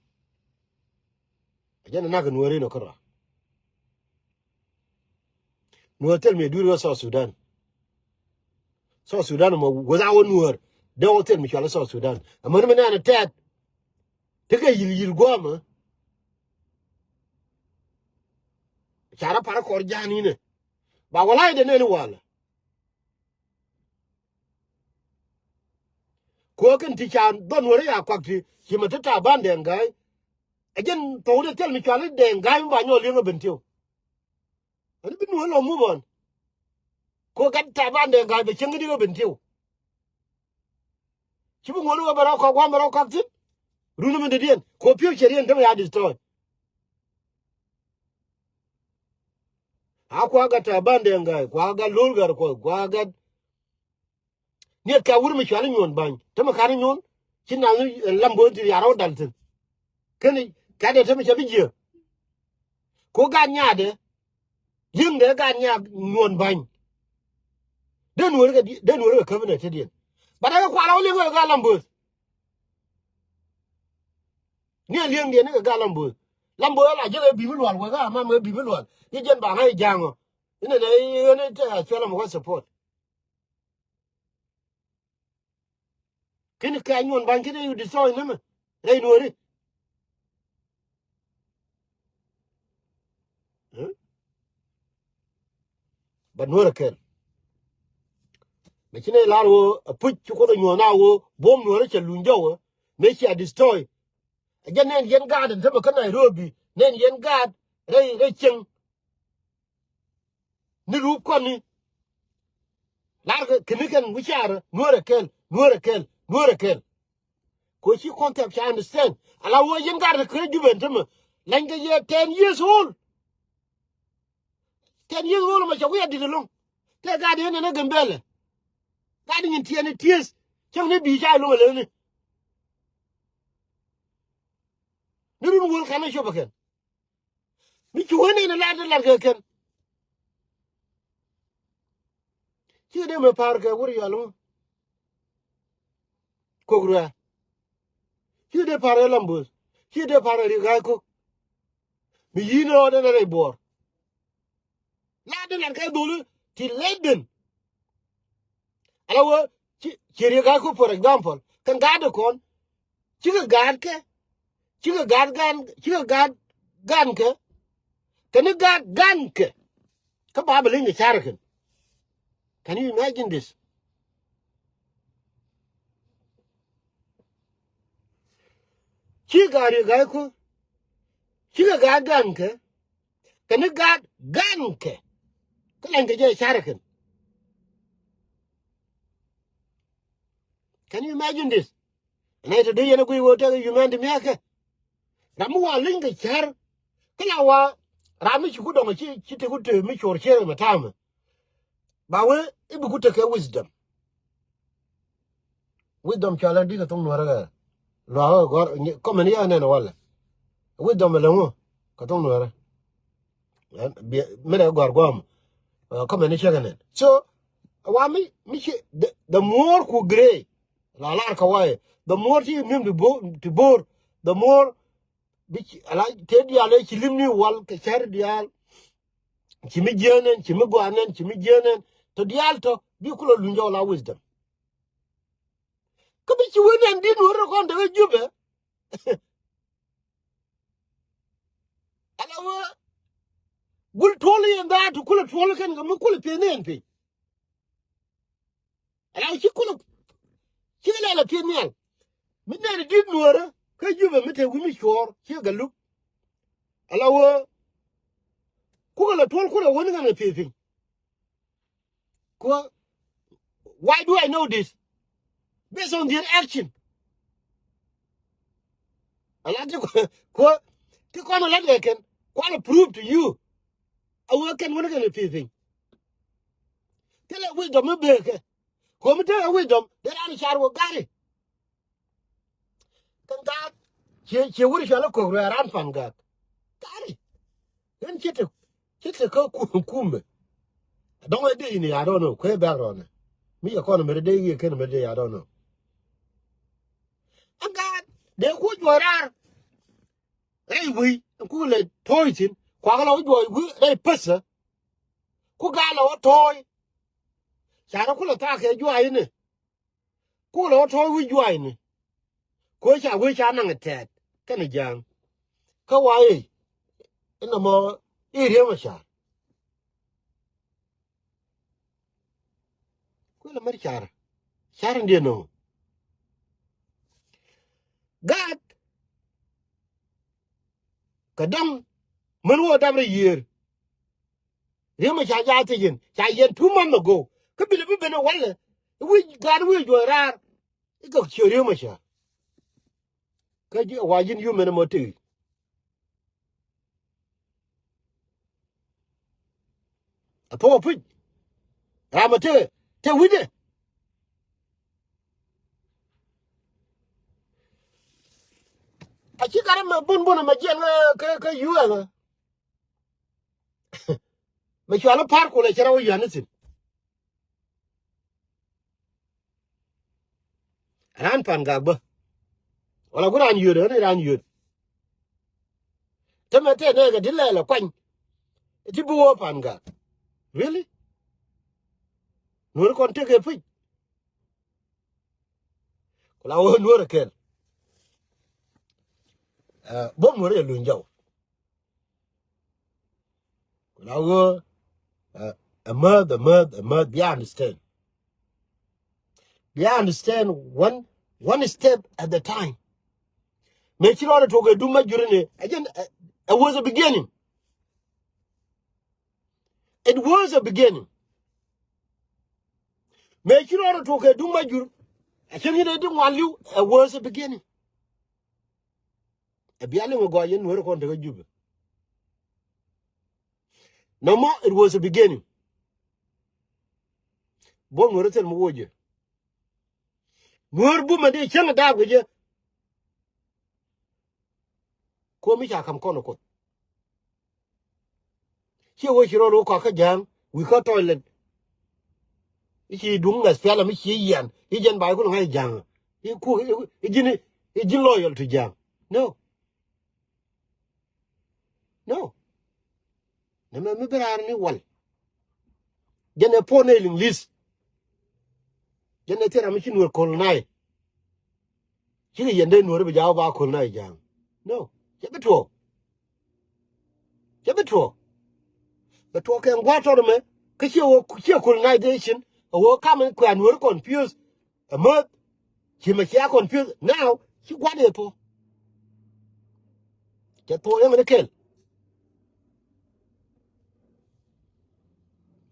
A jɛn a nak nuääri nɔ kärɔa. Nuäär thil mi dui̱r ɣä South Sudan. South Sudan mɔ without nuäär. Dee wä thil mi cɔal i̱ South Sudan. Amäni mi nɛn ɛ tɛt. Tekɛ yil yil gua̱a̱mä. Ca rɔ parɛ kɔr ja̱a̱n inɛ. Ba wä la̱cdɛ nɛn i̱ walɛ. Kuäär kɛn ti ca dhɔn wärä ya kuak ti ci ma te Taban Deng Gai. Ɛ jɛn thok ni thil mi cɔal i̱ Deng Gai mi ba nyɔk li̱eŋ ɛ Bentiu. Ɛn bi nuɔ̱ɔ̱r lɔ move on. Ko gat Taban Deng Gai bɛ cieŋ kä di̱k ɛ Bentiu. Ci bi ŋuɔ̱t wä bɛ rɔ kɔk gua̱a̱m bɛ rɔ kɔk thi̱n. Run mi dee diɛn ko future yɛn tämɛ ya destroy. A kua gat Taban Deng Gai, kua gat Lol Gatkuɔth, kua gat Ni kɛ wur mi cuali Nyuɔn Bany. Te mi kani Nyuɔn. Ci na ni, eh, Lam Bo̱o̱th ti yara wä dal thin. Keni kɛtdɛ te mi cɛ bi jiɛ. Ko gan nyaadɛ. Liŋdɛ gan nyaa Nyuɔn Bany. Den wur kɛ di, den wur kɛ käbinɛ te diɛn. Ba dɛ kɛ kuala wä liŋ kɛ gan Lam Bo̱o̱th. Ni a liŋdiɛn ni kɛ gan Lam Bo̱o̱th. Lam Bo̱o̱th la jɛ kɛ bi mi lual wɛ kɛ amam kɛ bi mi lual. Ni jɛn ba ŋa̱c ja̱a̱ŋɔ. Inɛ nɛ i̱ ɣän i̱ te a cuɛl amɛ wä support. Kini kɛ Nyuɔn Bany kini yu destroy ni mɛ rɛy Nuɔri. Ba Nuɔrɛ kɛl. Mɛ ci nɛ lar wä a puc ci kuoth a Nyuɔn a wä buɔm Nuɔrɛ cɛ luny jɔwä. Mɛ ci a destroy. A jɛ nɛn yɛn gaat in te mɛ kä Nairobi nɛn yɛn gaat rɛy rɛy cieŋ. Ni rup kɔn ni. Lar kɛ kini kɛn wi̱caarä Nuɔrɛ kɛl, Nuɔrɛ kɛl, Nuɔrɛ kɛl. Ko ci concept ca understand. Ala wä yɛn gaat kɛ Jubɛ in te mɛ. Lany kɛ yɛ ten years old. Ten years old mɛ cɛ wi̱i̱ a dit ɛlɔ̱ŋ. Tɛ gaat yɛn ɛn ɛ Gambɛlɛ. Gaat nyin tiɛɛni tieeth. Cäŋ ni bi̱i̱ ca ɛlɔ̱ŋ ɛlɛni. Ni run wol kɛn ɛ cop ɛ kɛn. Mi ci wen in lat lat kɛ kɛn. Ci dee mɛ pa̱a̱r kɛ wur yɔal ŋu. Kok ruɛ. Ci dee pa̱a̱r kɛ Lam Bo̱o̱th. Ci dee pa̱a̱r kɛ Riek Gai Kok. Mi yi̱n rɔɔdɛ na rɛy buɔɔr. Lat lat kɛ dholi ti lɛtdɛn. Ala wä ci, ci Riek Gai Kok, for example, kɛn gaat kɔn cikɛ gaat kɛ, cikɛ gaat gan, cikɛ gaat gan kɛ, kɛn ni gaat gan kɛ. Kä ba bɛ leny kɛ carɛ kɛn. Can you imagine this? Ci gaat Riek Gai Kok, cikɛ gaat gan kɛ, kɛn ni gaat gan kɛ. Kä lany kɛ jɛ carɛ kɛn. Can you imagine this? Nɛ tɔ dee yɛn a guiy wee tekɛ humanity mia̱kɛ. Ram mi wa leny kɛ cär. Kä la wa ram mi ci ku dɔŋ ci, ci te ku te mi cor cere mɛ tamɛ. Ba wee i̱ bi ku tekɛ wisdom. Wisdom cɔal ɛn di kɛ thoŋ Nuɔrɛ kɛ. Luakä gɔr, kɔmɛn yɛ nɛn walɛ. Wisdom ɛlɛ ŋu kɛ thoŋ Nuɔrɛ. Ɛn, bi, mi rɛ gɔr guam. Ɛ, kɔmɛn ni cɛ kɛ nɛn. So, wa mi, mi ci, the, the more ku grey. La lar kɛ wayɛ. The more ti mim ti bo, ti bor. The more bi ci, ala, te diaal ɛ ci lim ni wal kɛ cär diaal. Ci mi jiɛn ɛn, ci mi guan ɛn, ci mi jiɛn ɛn. Tɔ diaal tɔ, bi kulɛ luny jɔw la wisdom. Kä bi ci wen ɛn di Nuɔrɛ kɔn tekɛ Jubɛ. Ala wä. Gul tuɔl yɛn dhaat ti kulɛ tuɔl kɛn kɛ mi kulɛ pieth ni ɛn piny. Ala wä ci kulɛ. Ci kɛ lɛl a pieth nhial. Mi nɛn di Nuɔrɛ kä Jubɛ mi te wi̱i̱ mi cuɔɔr ci kɛ luk. Ala wä. Kukɛ lɛ tuɔl kulɛ wen kɛn kɛ pieth piny. Kuɔ, why do I know this? Based on their action. Ala ti kuɔ, kuɔ, ti kɔn ala dee kɛn, kualɛ prove to you. A wee kɛn wuni kɛn pi̱i̱ piny. Ti lɛ wisdom mi bekɛ. Kuɔ mi tekɛ wisdom, dee raan car wä gari. Kɛn gaat, ciɛ, ciɛ wuri cual ikok ruɛ ran pan gaat. Gari. Kɛn ci te, ci te kä ku-, kumɛ. Dɔŋ ɛ dee ini, I don't know. Kuɛ bɛk rɔnɛ. Mi yɛ kɔn mɛrɛ dee yɛ kɛn mɛrɛ dee, I don't know. Ɛn gaat, dee ku juɔc raar. Rɛy wi̱i̱, ɛn ku lɛ to̱o̱c thi̱n. Kuak lɔ juɔc wi̱i̱, rɛy pethä. Ku gaat lɔ wä to̱o̱c. Carɛ ku lɛ thaak kɛ juac inɛ. Ku lɔ tɔ̱ wi̱c jua̱a̱cni. Ku ca wee ca naŋ tɛɛt kɛnɛ ja̱a̱ŋ. Kä wa i̱ inɔ mɔ i̱ Riek Machar. Kuël amär car car in diɛ nɔ. Gaat kɛ dɔ̱ŋ män wä dap rɛ yiëër. Riek Machar ca thiec in ca yɛn two month ago. Kä bilɛ bi ben ɛ walɛ i̱ wi̱c gaat wi̱c juɔc raar. I̱ kɛ ciö Riek Machar. Kä ji̱ wa ji̱n yumɛn ɛmɔ tëë. A thok a puc. Ram a tëë tëë wi̱cdɛ. A ci gat ɛmɛ bun bun ɛmɛ jiɛn kä kä U S. Mɛ cual i̱ pa̱a̱r kulɛ cɛ rɛw i̱ yɔ̱a̱n i̱ thi̱n. Raan Pangak bä. Wala gu raan yöt, ɣän raan yöt. Tämɛ tɛn nɛ kɛ ti lɛl ɛ kuany. Ti bi wä Pangak. Really? Nuɔr kɔn tekɛ pi̱c. Ku la wä nuɔr ɛ kɛl. Ɛ, bom nuɔr ɛ luny jɔw. Ku la wä, ɛ, ɛ mäth, ɛ mäth, ɛ mäth, bia understand. Bia understand one, one step at the time. Mëë ci rɔɔdɛ tuɔk ɛ dum ma juri ni, ɛ jɛn, ɛ, it was a beginning. It was a beginning. Mëë ci rɔɔdɛ tuɔk ɛ dum ma jur, ɛ cäŋ in ɛ di ŋuan li̱w, it was a beginning. Ɛ bia liŋ ɛ gɔaa yɛn nuɔ̱ɔ̱ri kɔn tekä Jubɛ. Nɔmɔ, it was a beginning. Buɔ̱m nuɔ̱ɔ̱ri thil mi woc jɛ. Nuɔ̱ɔ̱r bumɛ di cäŋ daap kɛ jɛ. Kuɔ̱m i̱ ca ka̱m kɔn ɛ Kuoth. Ciɛ wee ci rɔɔd wä kɔakä ja̱a̱ŋ wi̱i̱ kä toilet. I̱ ci duŋ ŋäth pial mi ci yian i̱ jɛn ba i̱ kulɛ ŋa̱c ja̱a̱ŋ. I̱ ku i̱ ji̱n i̱ ji̱n loyal to ja̱a̱ŋ. No. No. Nɛmɛ mi bi raar ni wal. Jɛn ɛ puɔ̱n ɛ liŋ li̱th. Jɛn ɛ thil ram mi ci nuɔr colonize. Cikɛ yɛn dee nuɔri bi ja̱a̱k ba colonize ja̱a̱ŋ. No. Cɛ bi tuɔɔk. Cɛ bi tuɔɔk. Bɛ tuɔɔk kɛ ŋua̱a̱ tɔt ɛmɛ. Kä ciɛ wä ciɛ colonization. Ɛ wä kam in kuɛ nuɔri confuse. Ɛ mäth. Ci mɛ cia confuse. Now ci gua̱n yɛ thuɔ̱k. Cɛ thuɔ̱k yɛn ni kɛl.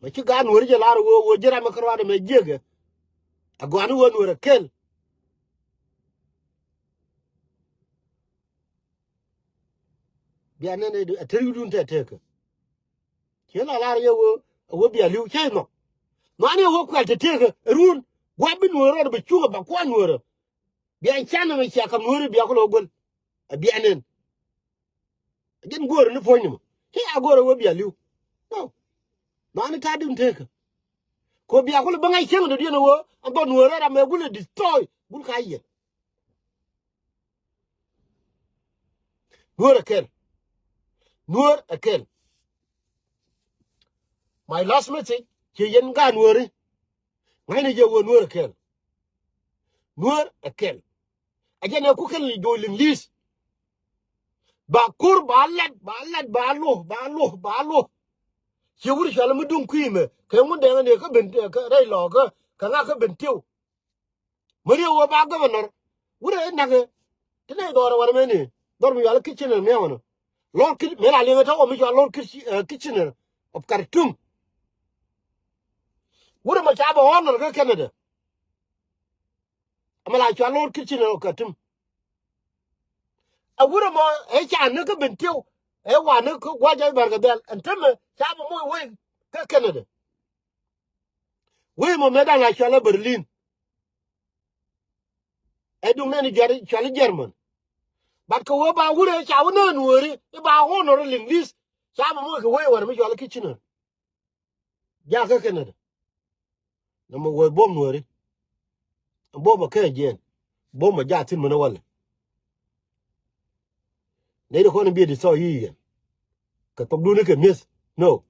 Mɛ ci gaat nuɔri jɛ lar wee wee ji̱ ram mi kä ruaadɛ mɛ jiäkɛ. A gɔaa ni wee nuɔrɛ kɛl. Bia nɛn ɛ tɛr wi̱dun tɛ tëëkä. Ci la lar yɛ wee a wee bia li̱w cä inɔ. Nuani a wee kuɛl tɛ tëëkä run. Gua̱ bi nuɔrɛ rɔ bi cuŋä ba kuan nuɔrɛ. Bia can ɛmɛ cia ka̱m nuɔrɛ bia kulɛ wä guäl. A bia nɛn. Jɛn go̱o̱rä ni puɔ̱ny ni mɔ. Cä ya go̱o̱rä wee bia li̱w. No. Nuani ta̱a̱ dun tekä. Ko bia kulɛ bä ŋa̱c cäŋ dɔ̱diɛn wee. An bä nuɔrɛ ram mɛ gulɛ destroy. Gul ka yɛn. Nuɔr ɛ kɛl. Nuɔr ɛ kɛl. My last message. Ciɛ yɛn gaa nuɔri. Ŋa̱cni jɛ wee nuɔr ɛ kɛl. Nuɔr ɛ kɛl. A jɛn ɛ ku kɛl ni jo̱o̱c liŋ li̱th. Ba ko̱r ba lat ba lat ba luɔ̱k ba luɔ̱k ba luɔ̱k. Ciɛ wur cɔal mi duŋ kui̱ mɛ kɛ ŋun dɛŋ ni kä ben kä rɛy lɔɔkä kɛ ŋa̱ kä ben tiw. Mari wä ba governor wurɛ inak ɛ ti nɛ dhɔr ɛ wɛr mɛ ni dhɔr mi yual kitchener miaw nɔ. Lord Kit mɛ la liŋ ɛ tɔ wä mi cɔal Lord Kit, eh, Kitchener of Khartoum. Wurɛ mɔ ca bɛ honor kä Canada. Ɛmɛ la cua Lord Kitchener ɔ Khartoum. A wurɛ mɔ ɛ ca ni kä Bentiu ɛ wa ni kä gua̱c ɛ Barkadhɛl ɛn tämɛ ca bɛ moc wec kä Canada. Wec mɔ mɛ da̱ŋ la cua la Berlin. Ɛ duŋ nɛn i̱ juɛt cua la German. But kɛ wee ba wurɛ ca wä nään wääri i̱ ba honor liŋ li̱th ca bɛ moc kɛ wec wär mi cua la Kitchener. Jakä Canada. Nɔmɔ wee buɔ̱m nuɔ̱ɔ̱ri. Buɔ̱m a kɛ jiɛn. Buɔ̱m a jaathin mɛn a walɛ. Nɛy ti kɔn in bi a destroy yi̱ yɛn. Kɛ thokdun kɛ mi̱eth. No.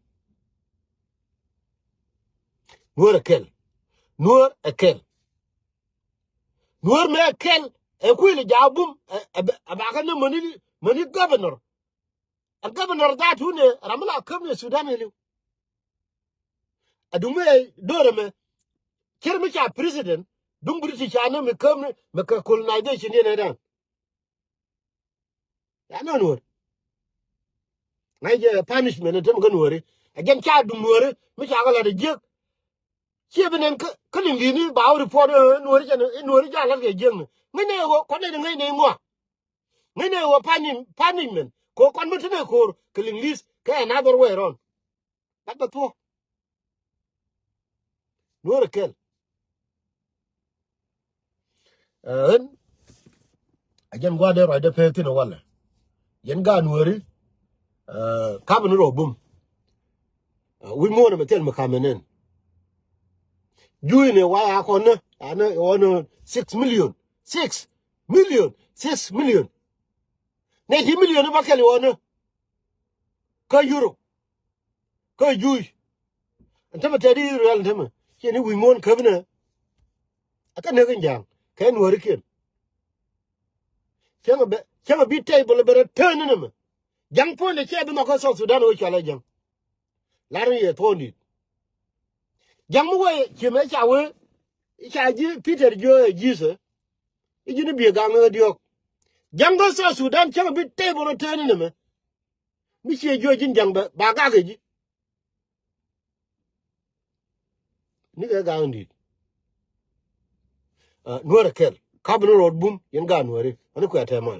Nuɔ̱ɔ̱r ɛ kɛl. Nuɔ̱ɔ̱r ɛ kɛl. Nuɔ̱ɔ̱r mɛ kɛl ɛ kuil ɛ jaak bum ɛ, ɛ, ɛ bakɛ ni mäni, mäni governor. Ɛ governor that wun ɛ ram mi la käp ni Sudan ɛ liw. Ɛ duŋ mɛ do̱r ɛmɛ. Cir mi ca president duŋ British ca ni mi käp ni mi kɛ colonization yɛn ɛ dan. Ya nɔ nuɔ̱ɔ̱r. Ŋa̱c jɛ punishment ɛ tem kä nuɔ̱ɔ̱ri. Ɛ jɛn ca duŋ nuɔ̱ɔ̱ri mi ca kɛ lat ɛ jiäk. Ciɛ bi nɛn kä, kä liŋ li̱ni ba wä report ɛ nuɔ̱ɔ̱ri jɛn ɛ nuɔ̱ɔ̱ri ca lat kɛ jiäk ni. Ŋäcnɛ ɛ ɣöö kɔn nɛn ŋäcnɛ ŋuak. Ŋäcnɛ ɛ ɣöö puni-, punishment kɛ ɣöö kɔn mi te nɛ ko̱o̱r kɛ liŋ li̱th kɛ another way around. Bat bɛ thuɔ̱k. Nuɔ̱ɔ̱r ɛ kɛl. Ɛ ɣän a jɛn gua̱a̱r dee ruacdɛ pek thi̱n ɛ walɛ. Yɛn gaat nuɔ̱ɔ̱ri, ɛ, kap ni rɔ bum. Ɛ, wi̱c muɔ̱ɔ̱n ɛmɛ thil mi kam ɛnɛn. Juuc ni waya kɔn ni anɛ ɣɔn six million. Six million. Six million. Nɛ ti million ni ba kɛl ɣɔn ni kä Europe. Kä juuc. Ɛn tämɛ tɛt Israel ɛn tämɛ ciɛ ni wi̱i̱ muɔ̱ɔ̱n käpinɛ. Ɛ kä näk in ja̱a̱ŋ kɛ nuɔ̱ɔ̱rikiɛn. Cäŋ a bi table bɛ rɛ tɛn in ɛmɛ. Ja̱ŋ puɔ̱nydɛ cɛ bi nhɔk kä South Sudan wee cɔal ɛ ja̱ŋ. Lar in yɛ thuɔ̱ɔ̱ŋ di̱t. Ja̱ŋ mi wee ci mɛ ca wee ca ji̱ Peter jiö ɛ ji̱thɛ. I̱ ji̱n i̱ biɛ gaŋ ɛ diɔ̱k. Ja̱ŋ kä South Sudan cäŋ a bi table rɛ tɛn in ɛmɛ. Mi ciɛ jiö ji̱n ja̱ŋ bɛ ba gak ɛ ji̱. Nikɛ ga̱a̱ŋ di̱i̱t. Nuäär ɛ kɛl kap ni rɔɔd bum yɛn ga̱a̱ nuääri ani kuɛ tɛmal.